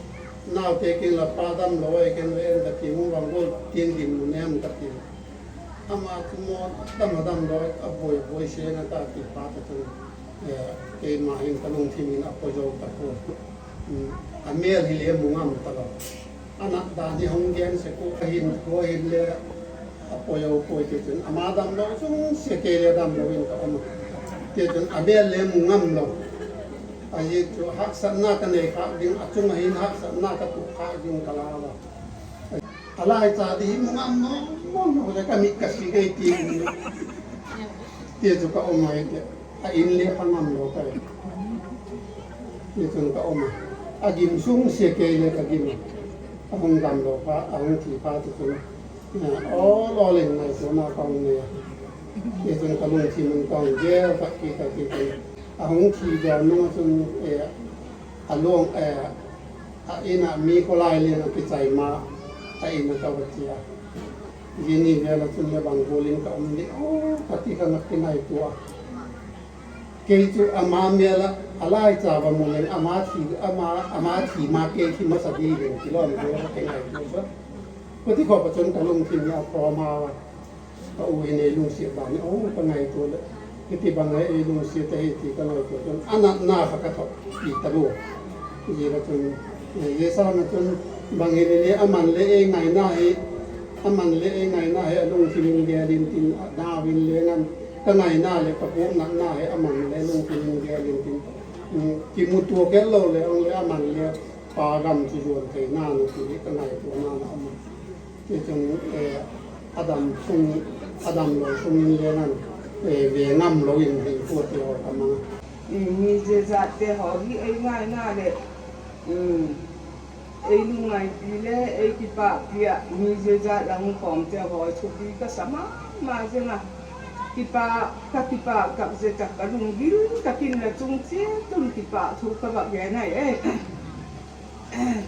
naute kin la pa damlo ahi ken le en ka ti, hung vang gual tiang dinmun em ka ti. Ama chu maw dam a damlo a buai buai seng a ta ti phat a chun, keima hin ka lungthim in a poi zo ta pua. A mêl hile mu ngam talo. A nat dan hi hung gen sek u, a hin khua hin le a poi zo poi ti chun ama damlo sung sia kei le damlo in ka um a. Tichun a mêl le mu ngam lo. Ahi chu haksatna ka nei khâk ding, a chung ah hin haksatna ka tuak khâk ding ka la a. A laicha di hi mu ngam lo leh ka mit ka si kei ti. Tichu ka um ahi leh, a in le pha ngam lo ka hi. Tichun ka um a. A gim sung sia kei le ka gim a. A hung damlo pha, a hung thi pha tichun, awl awl in ngaituana ka hung nei a. Tichun ka lungthim in ka hung gel tak kit a, tichun a hung thi zaw nung ah chun, a luang, a in ah mi khawlai leng a kichai ma, a in ah ka va chia. Zia ni vêl ah chun le bang gual in ka um di aw ka ti kha ngak kingaitua. Kei chu ama mêl ah a laicha va mu leng, ama thi ma kei thi masa di leng ti lawm gual ka kingaitua chu. Ka ti khawp ah chun ka lungthim hi a khawm a. Ka u hin ei lungsiat dan hi aw ka ngaitua leh, hiti bang a ei lungsiat ahi ti ka ngaitua chun a natna kha ka thokpi ta lua. Zia kha chun, zia sâng ah chun bang hile le aman le ei ngaina hi Aman le ei ngaina hi a lungthim in gel intin, a nau in le ngan, ka ngaina leh ka puaknatna hi aman le lungthim in gel intin, kimutua kei lo leh ang le aman le pa gam chu zuan theina na ti ka ngaituana na um a. Tichun, a damlo sung in le ngan, ve ngamlo in hinkhua te haw ka mang a. Mi zezatte haw hi ei ngaina leh ei lungngaipi le ei kipâkpi ah mi zezat lang khawmte haw thupi ka sa ma ma zing a. Kipak, ka kipak tak zia tak ka lunggil tak in la chung chiat un kipakthu ka vak gen ahi e.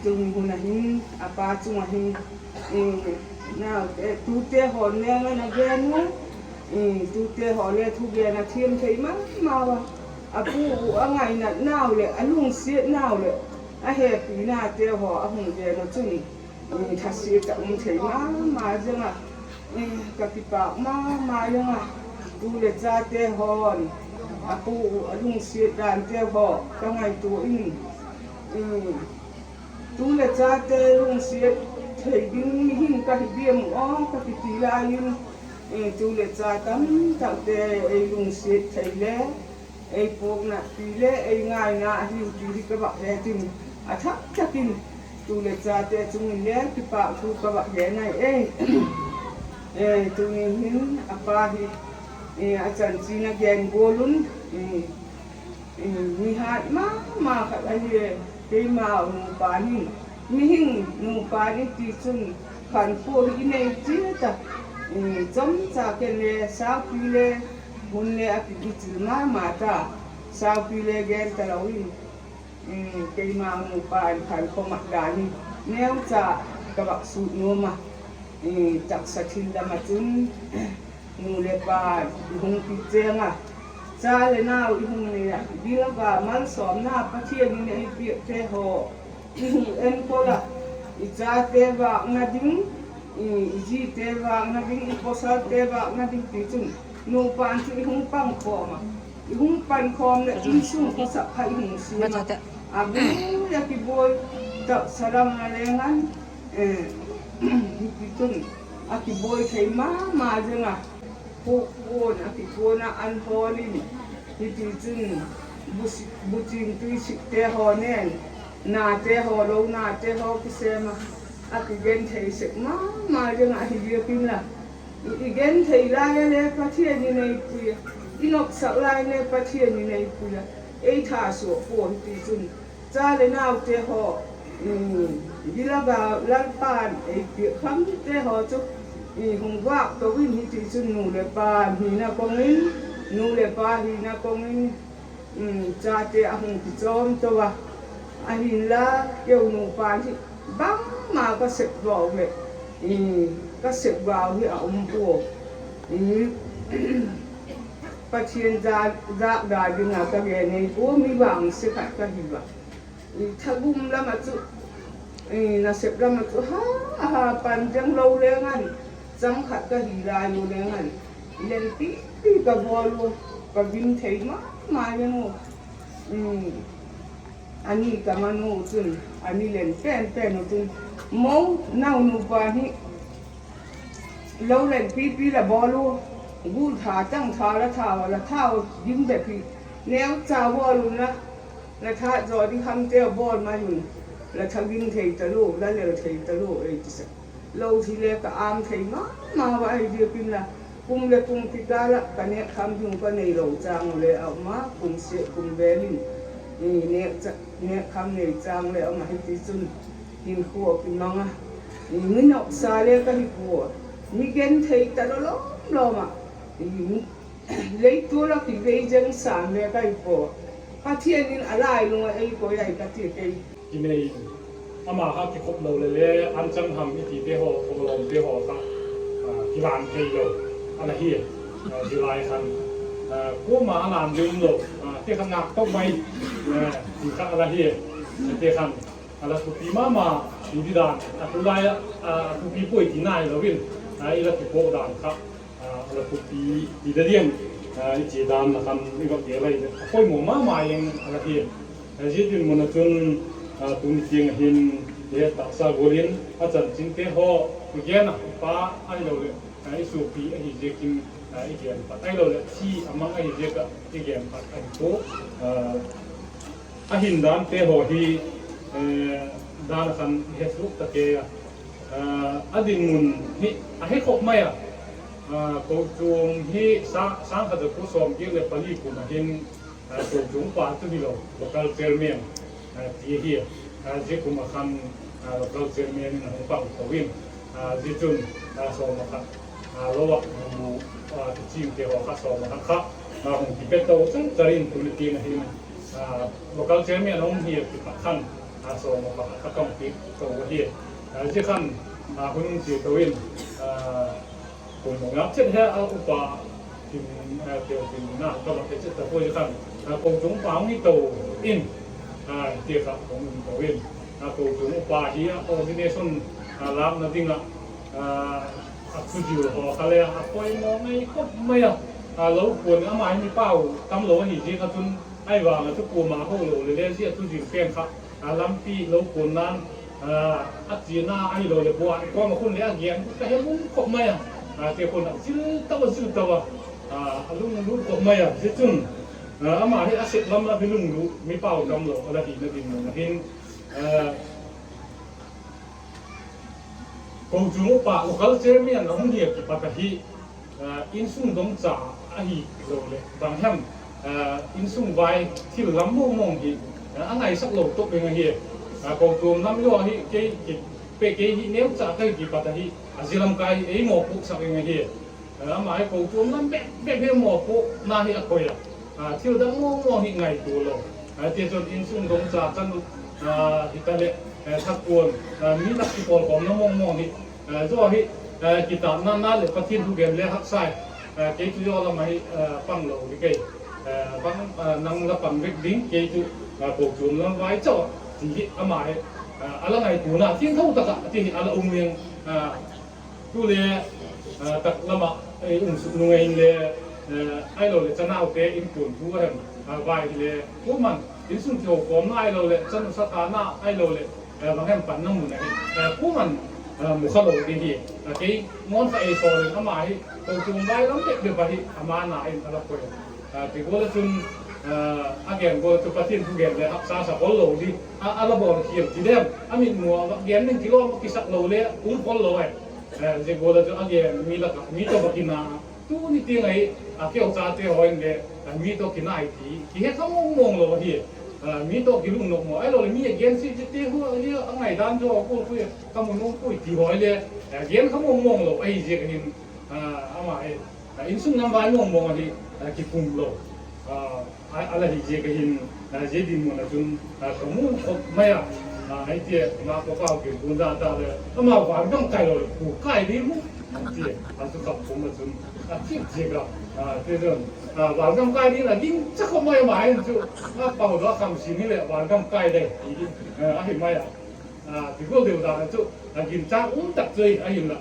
Tuni hun a hin a pa chung a hin, naute, tute haw le ngan a gen u, tute haw le thugen a thiam thei ma ma a. A pu uh a ngainatnau leh a lungsiatnau leh a hepinate haw a hung gen uh chun, thasia tak um thei ma ma zing a, ka kipak ma ma zing a. Tu leh chate haw'n a pu uh a lungsiat dante haw ka ngaitua in, tu leh chate lungsiat thei ding mi hin ka hi diam aw ka kiti lai in, tu leh cha tamtakte ei lungsiat thei le ei puaknatpi le ei ngaina ahiu ti hi ka vak het in, a thak tak in tu leh chate chung in le kipakthu ka vak gen ahi e. Tuni hin a pa hi a chanchin a gen gual un, mi hat ma ma khat ahi e. Keima nupa hin, mihing nupa ni tichun, khankhua hi i nei chiat a, chomcha ken le saupi le hun le a kibichil ma ma ta, saupi le gen talo in, keima nupa in khankhua mat dan hi neucha ka vak sut nuam a, taksa thil lam ah chun nu leh pa i hung kit cheng a, cha leh nau i hung nei ah, i bil a va malsawmna Pathian in ei piakte haw i hung enkol a, i chate vâkna ding, i zite vâkna ding, i pawsalte vâkna ding tichun, nupa'n chu i hung pangkhawm a, i hung pankhawm leh insung khawsak kha i hung siam a, a bul a kibuai, taksa lam a le ngan, hitichun a kibuai thei ma ma zing a, puakpua'n a kikuan ah an hawl in, hitichun buching tuisikte haw nen, nate haw lo nate haw kisêm a, a kigenthei sek ma ma zing a, ahi ziak inla, i genthei lai a le Pathian in ei pui a, i nopsak lai le Pathian in ei pui a, ei thasuak pua. Hitichun cha leh naute haw, bil a va Lalpa'n ei piak khamte haw chu hung vâk to in, hitichun nu leh pa hina kawng in, nu leh pa hina kawng in, chate a hung kichawm to a, ahinla keu nupa hi bangma ka sep vau leh, ka sep vau hi a um pua. Pathian zâk da ding a ka gen ei pua, mi vangse khat ka hi a. Thagum lam ah chu, nasep lam ah chu ha, ha pan zeng lo leng an, chang khat ka hi lai u leng an, len pipi ka bawl u, ka gim thei ma ma leng u. A ni ka man u chun, a ni len pen pen u chun, mo, nau nupa hi lo len pipi la bawl u, gul tha tang tha la thau a, la thau gim bep hi, neucha bawl unla, la tha zaw ding khamte bawl mai un, la tha gim thei talua, la lel thei talua ei ti sek. Lo hi le ka am thei ma ma a, ahi ziak inla kum leh kum kikâl ah ka nêkkham ding ka neilo châng u le a um a, kum sia kum vêl in nêkkham nei châng le a um a, hitichun hinkhua kimang a, mi nopsa le ka hi pua, mi genthei ta lawm lawm ah, leitual ah kivei zeng sâng le ka hi pua. Pathian in a lailung ah ei koi ahi ka ti kei. Kinei, ama kha kikhop lo le le, anchang ham i tite haw, khawlawmte haw kha kilan theilo a la hi. Zia lai khan kuama a lan ding umlo, te kha ngâk top mai ti kha a la hi. Te khan a la thupi ma ma ti di dan, a tulai ah a thupi puai ti nai lo in, i la kipuak dan kha a la thupi ti da diam, i chia dan la khan i va gel lai leh a poimaw ma ma ing a la hi. Zia dinmun ah chun tuni tiang ah hin i het taksa gual in a chanchinte haw gen a, pa ahiloleh, a, i suapi ahi ziakin, a, i gen pat ahiloleh chi a mang ahi ziak ah i gen pat ahi pua. A, a hindante haw hi, dan a khan i he suk ta kei a, a dinmun hi a he khop mai a, kochuam hi sâng khat za kua sawmgiat leh pali kum a hin, kochuam upa chu hilo, local chairman ti ahi. Zia kum a khan local chairman in a hung pang to in, zia chun sawm a khat, lo ah, kichingte haw kha sawm a khat kha hung kipe to chang char in, tuni tiang a hin local chairman a hung hi a kipat khan sawm a khat kha ka hung piak to ahi. Zia khan hun chia to in, kum ngap chet he a upa tin, teu tin na ka va pe chet ta pua, zia khan kochuam upa hung hi to in, ti kha hung um to in, kochuam upa hi a coordination lâkna ding ah a thuzil haw kha le a poimaw ngei khop mai a, lo kuan ama hi mi pau tamlo ahi ziak a chun, ahivang a chu kuama ho lo le le zia thuzil pen kha lampi lo kuanna'n, a chiana ahiloleh bua i kawm a khun le a gen ka he lung khop mai a, ti khun a zil tau a, zil tau a, a lunglut khop mai a. Zia chun ama hi a sep lam a mi lunglut, mi pau tamlo a la hina dinmun a hin, kochuam upa local chairman a hung hi a kipat ahi, insung dongcha ahiloleh bang hem, insung vai thil lam mawngmawng hi a ngaisak lo top ing ahi. Kochuam lam zaw hi kei, kei hi neucha ka hi kipat ahi, a zia lam kai ei mawpuaksak ing ahi. Ama hi kochuam lam bep bep hi mawpuakna hi a koi a, thil dang mawngmawng hi ngaitua lo. Tichun insung dongcha, chanu hitaleh, thakuan, mi lak kipawlkhawmna mawngmawng hi zaw hi, kitatna na leh Pathian thugen le haksa i, kei chu zaw lam ahi, pang lo hi kei, bang, nang la pang vek ding, kei chu kochuam lam vai chau a, ti hi ama hi a la ngaituana thiangtho tak ah ti hi a la um ing. Tu le, tak lam ah ei um suk nung ei le, ahiloleh chanaute inkuan thu a hem, vai hile kuama'n insung kihokhawmna ahiloleh chanu sathana ahiloleh bang hem panna mun ahi, kuama'n mu kha lo ding hi. Kei ngawn kha ei sawl in ama hi kochuam vai lam bep bep ahi, ama na in a la koi. Ti gual ah chun, a gen gual ah chu Pathian thugen le haksa sa khol lo di, a la bawl khial ti dem, a mitmu ah va gen ding kilawm a kisak lo le um khol lo ai. Zia gual ah chu a gen mi lak ah mi tawh va kina, tuni tiang ahi, a keu chate haw in le mi tawh kinai ti kihe kha mawngmawng lo ahi. Mi tawh kilungnop maw ahiloleh mi a gen si zite hu hi a ngaidan zaw a kul pui, ka mu nuam pui ti haw le, gen kha mawngmawng lo ahi ziak ahin, ama hi insung lam vai mawngmawng ahi, kikum lo a la hi ziak ahin, zia dinmun ah chun ka mu khop mai a. Hiti a, ama ka pau kipun dan ta le, ama van gam kai lo leh pu kai di mu, ti a chu ka pum ah chun a ti ziak a, tichun, van gam kai ding a gingcha khop mai, ama hin chu a pau daw kham sin hileh van gam kai ding ti ahi mai a. Ti gual deu dan ah chu a gingcha um tak chu ahi, ahinla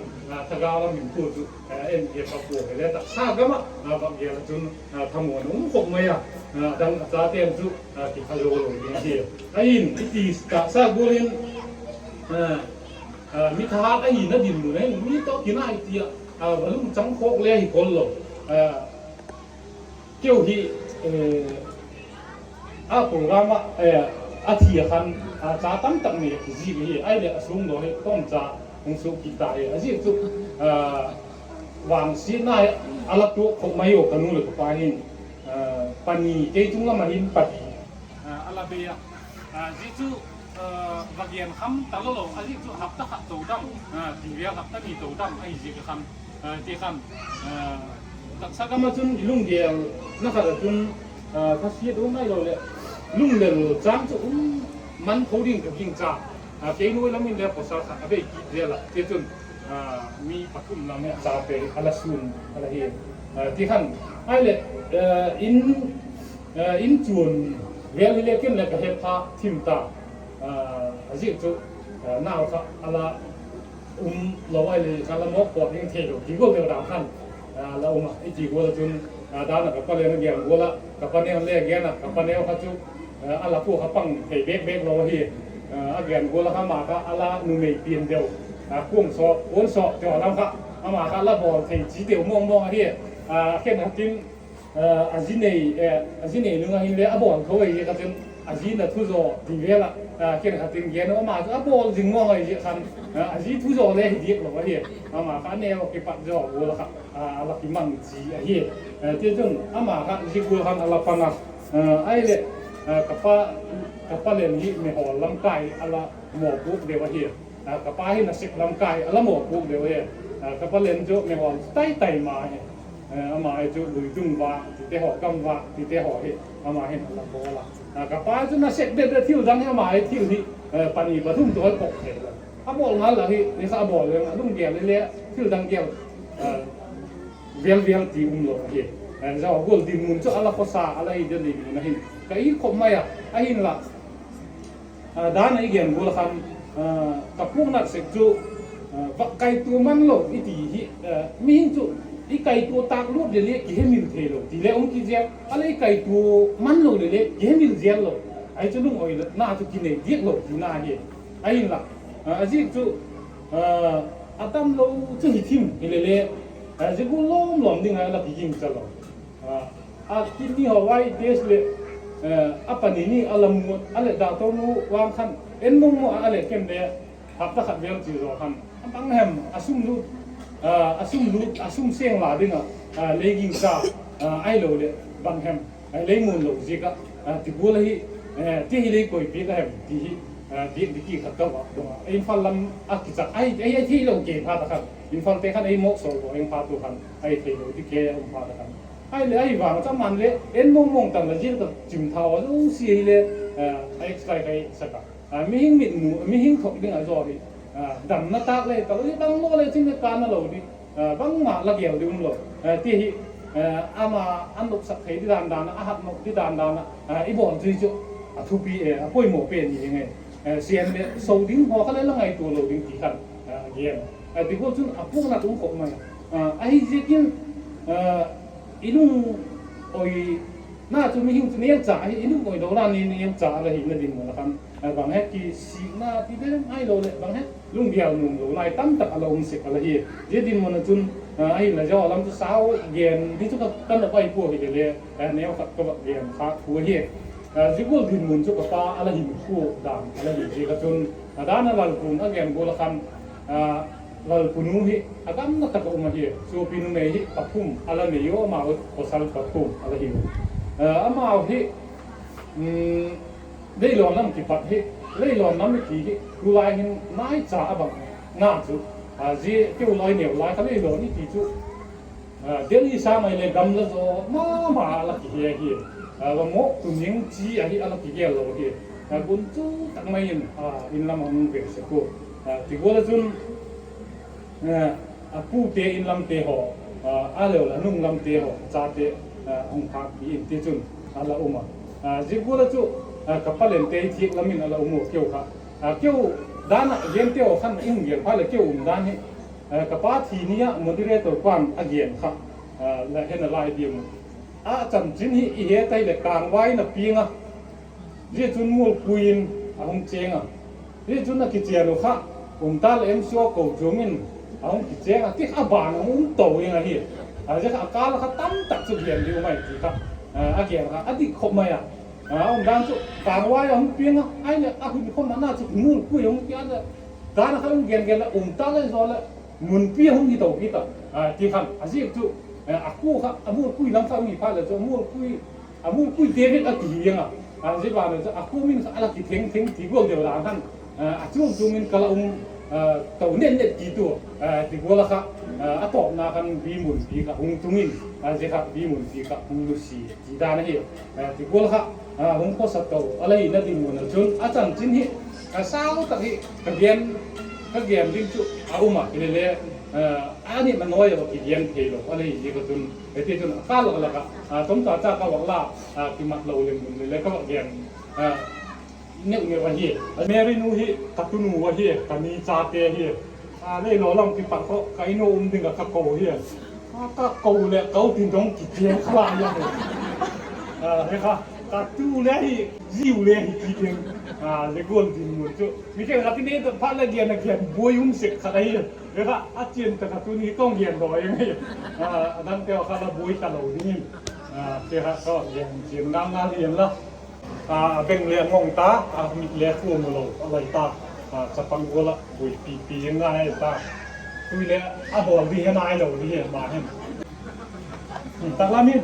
thagau lam in tu chu en e pa pua hile taksa gam ah va gel ah chun thamuan um khop mai a, dang a chate'n chu kipha zo lo ding ahi. Ahin i ti taksa gual in, mi thahat ahina dinmun in mi tawh kinai ti ah va lungchang khawk le hi khol lo. Keu hi, a program ah, a thi a khan, cha tam tak nei a kizik ahi, ahileh a sungdaw hi tawmcha hung suk kit ta hi. A ziak chu, vangsiatna hi a la tuak khop mai u, ka nu leh ka pa hin, pani, kei chung lam ah hin pani a la bei a. Zia chu va gen kham ta lo lo, a ziak chu hapta khat to dam, ti vêl hapta ni to dam ahi ziak a khan, ti khan, taksa gam ah chun i lunggel na khat ah chun, khasiat um ahiloleh lunglel châng chu um man tho ding ka gingcha. Kei nuai lam in le pawsal khat a bei kit zel a, tichun mi pathum lam hi a chate a la sûn a la hi, ti khan, ahileh, in, in chuan vêl hile ken le ka hepha thim ta. A ziak chu, nau kha a la um lo ahileh kha la mawk pawt ding theilo ti gual deu dan khan la um a, i ti gual ah chun, dan ah ka pa le'n a gen gual ah ka pa neu le gen a, ka pa neu kha chu a la pua kha pang thei bêk bêk lo ahi. A gen gual ah kha ama kha a la numei pian deu kuang sawk, kuang sawk ti lam kha, ama kha la bawl thei chi teu mawng mawng ahi. Khenkhat in, a zi nei, a zi nei nung a hinle a bawl tho ahi ziak a chun, a zi na thu zaw ti vel ah, khenkhat in gen u, ama chu a bawl zing mawng ahi ziak khan, a zi thu zaw le hi diak lo ahi. Ama kha a neu a kipat zaw gual a kha, a la kimang chi ahi. Tichun ama kha zia gual khan a la pang a, ahileh, ka pa, ka pa Len hi meihawl lamkai a la mawpuak deu ahi. Ka pa hi nasep lamkai a la mawpuak deu ahi. Ka pa Len chu meihawl tai tai ma hi. Ama hi chu luidung vâk tite haw, gam vâk tite haw hi ama hin a la bawl a. Ka pa chu nasep bep bep, thil dang hi ama hi thil hi pani pathum tawh pok thei lo. A bawl ngal la hi, ni kha a bawl leng a lunggel le thil dang gel vel vel ti um lo ahi. Zia gual dinmun chu a la khawsa a la hi dinmun ahin ka it khop mai a, ahinla dan a i gen gual a khan, ka puaknat sek chu, va kaitua man lo i ti hi, mihing chu i kaitua tâk lut leh le kihemil thei lo ti le um kit ziak a, le i kaitua man lo leh le kihemil zel lo. Ahi chu lungawina chu kinei diak lo tina hi. Ahinla, a ziak chu, a tam lo chu hi thim hile le, zia gual lawm lawm ding a la kiging cha lo. A kidney haw vai test leh, a pani ni a la mu a leh doctor nu vang khan en mawng mawng a leh ken le hapta khat vel chi zaw khan a bang hem a sum lut, a sum lut, a sum seng la ding ah lei ging ta, ahiloleh bang hem lei mun lo ziak ah, ti gual ahi, ti hi lei koi piak a hem ti hi, piak ding ki kha ka va dong a, Imphal lam a kichak ahi, ahi theilo kei phat a khan, Imphalte khan ei mawk sawl lo eng phat u khan ahi theilo ding kei um phat a khan, ahileh ahi vang a chu aman le en mawng mawng tan la ziak tak chim thau a zosia hile, a exercise kai sak a, mihing mitmu, mihing thok ding a zaw hi, damna tâk le talo hi, bang lo le chin le kâna lo di, bangma la gel di um lo. Ti hi, ama a nopsak thei di dan dan ah, a hat nop di dan dan ah i bawl chu chu a thupi, a poimaw pen hi nge. Siam leh so ding haw kha le la ngaitua lo ding ti khan gen. Ti gual chun a puaknat um khop mai. Ahi ziakin, i lung oina chu mihing chu neucha ahi, i lung oi lo la ni neucha a la hina dinmun a khan, bang he kisikna ti bep ahiloleh bang he lunggel nuam lo lai tam tak a la um sek a la hi. Zia dinmun a chun, ahinla zia lam chu sau gen di chu ka, ka nop ahi pua hile le, neu khat ka va gen kha thu ahi. Zia gual dinmun chu ka pa a la hinkhua dan a la hi ziak a chun, a dan a Lalpu'n a gen gual a khan, Lalpunu hi a gamla tak a um ahi. Suapi numei hi pathum a la nei u, amau pawsal pathum a la hi u. Amau hi, leilawn lam kipat hi, leilawn lam i ti hi tulai hin naicha a bang na chu, zia keu lai neu lai kha leilawn i ti chu, Delhi sâng ai le gamla zaw ma ma a la kihe hi. Va mawk tu ning chi ahi a la kigel lo hi. Gunchu tak mai in, in lam a hung ve sek u. Ti gual a chun, a pute in lamte haw, a leu la nung lamte haw chate hung phâkpi in tichun a la um a. Zia gual a chu, ka pa Lente thiak lam in a la um u keu kha. Keu dan ah gente haw khan i hung gel phat leh keu um dan hi, ka pa thi ni ah moderator pa'n a gen kha, la he nalai diam u. A chanchin hi i he tai leh Kângvai in a piang a, zia chun Mualpui in a hung chêng a, zia chun a kichian u kha, um ta leh M C O kochuam in a hung kichêng a, ti kha a ban a hung um to ing ahi. Zia kha a kâl a kha tamtak chu gen di um ai ti kha, a gen kha a dik khop mai a. A um dan chu Kângvai a hung piang a, ahileh a hun khawm ana chu Mualpui a hung piang a, dan a kha hung gen gen leh um ta leh zaw leh Munpi a hung hi to kit a, ti khan a ziak chu, a kua kha a Mualpui lam kha hung hi phat leh chu a Mualpui, a Mualpui David a kihi ing a, zia ban a chu a kua min kha a la kitheng theng ti gual deu dan khan, a chuam chuam in ka la um to net net ti tu, ti gual a kha, a tawpna khan Bimunpi kha hung tung in, zia kha Bimunpi kha hung nusia ti dan ahi. Ti gual kha, hung khawsa to a la hina dinmun a chun a chanchin hi, a sau tak hi ka gen, ka gen ding chu a um a, hile le, a nitna nawi a va kigen theilo a la hi ziak a chun, tichun a kâl lak lak ah, tamtak cha ka vak la, kimat lo lem mun le le ka vak gen neu neu ahi. Mary nu hi ka tunu ahi, ka ni chate hi. Leilawn lam kipat kha ka in u um ding ah ka ko hi. Ka ko leh ka u tin dong kichian kha lai ahi. He kha, Ka tu le hi, ziu le hi ti ding. A, le gual dinmun chu mi khen khat in ei phat le gen a gen buai um sek khat ahi. Le kha a chian ta kha tuni ka hung gen dawi ing ahi. A, a dangte kha la buai ta lo dingin, a, te kha ka gen chian ngal ngal hian la. A, a beng le a ngong ta, a mit le khua mu lo a lai ta. A, chapang gual ah buai pipi ngai ta. Tui le a bawl di he nai lo di he ma hin. Taklam hin.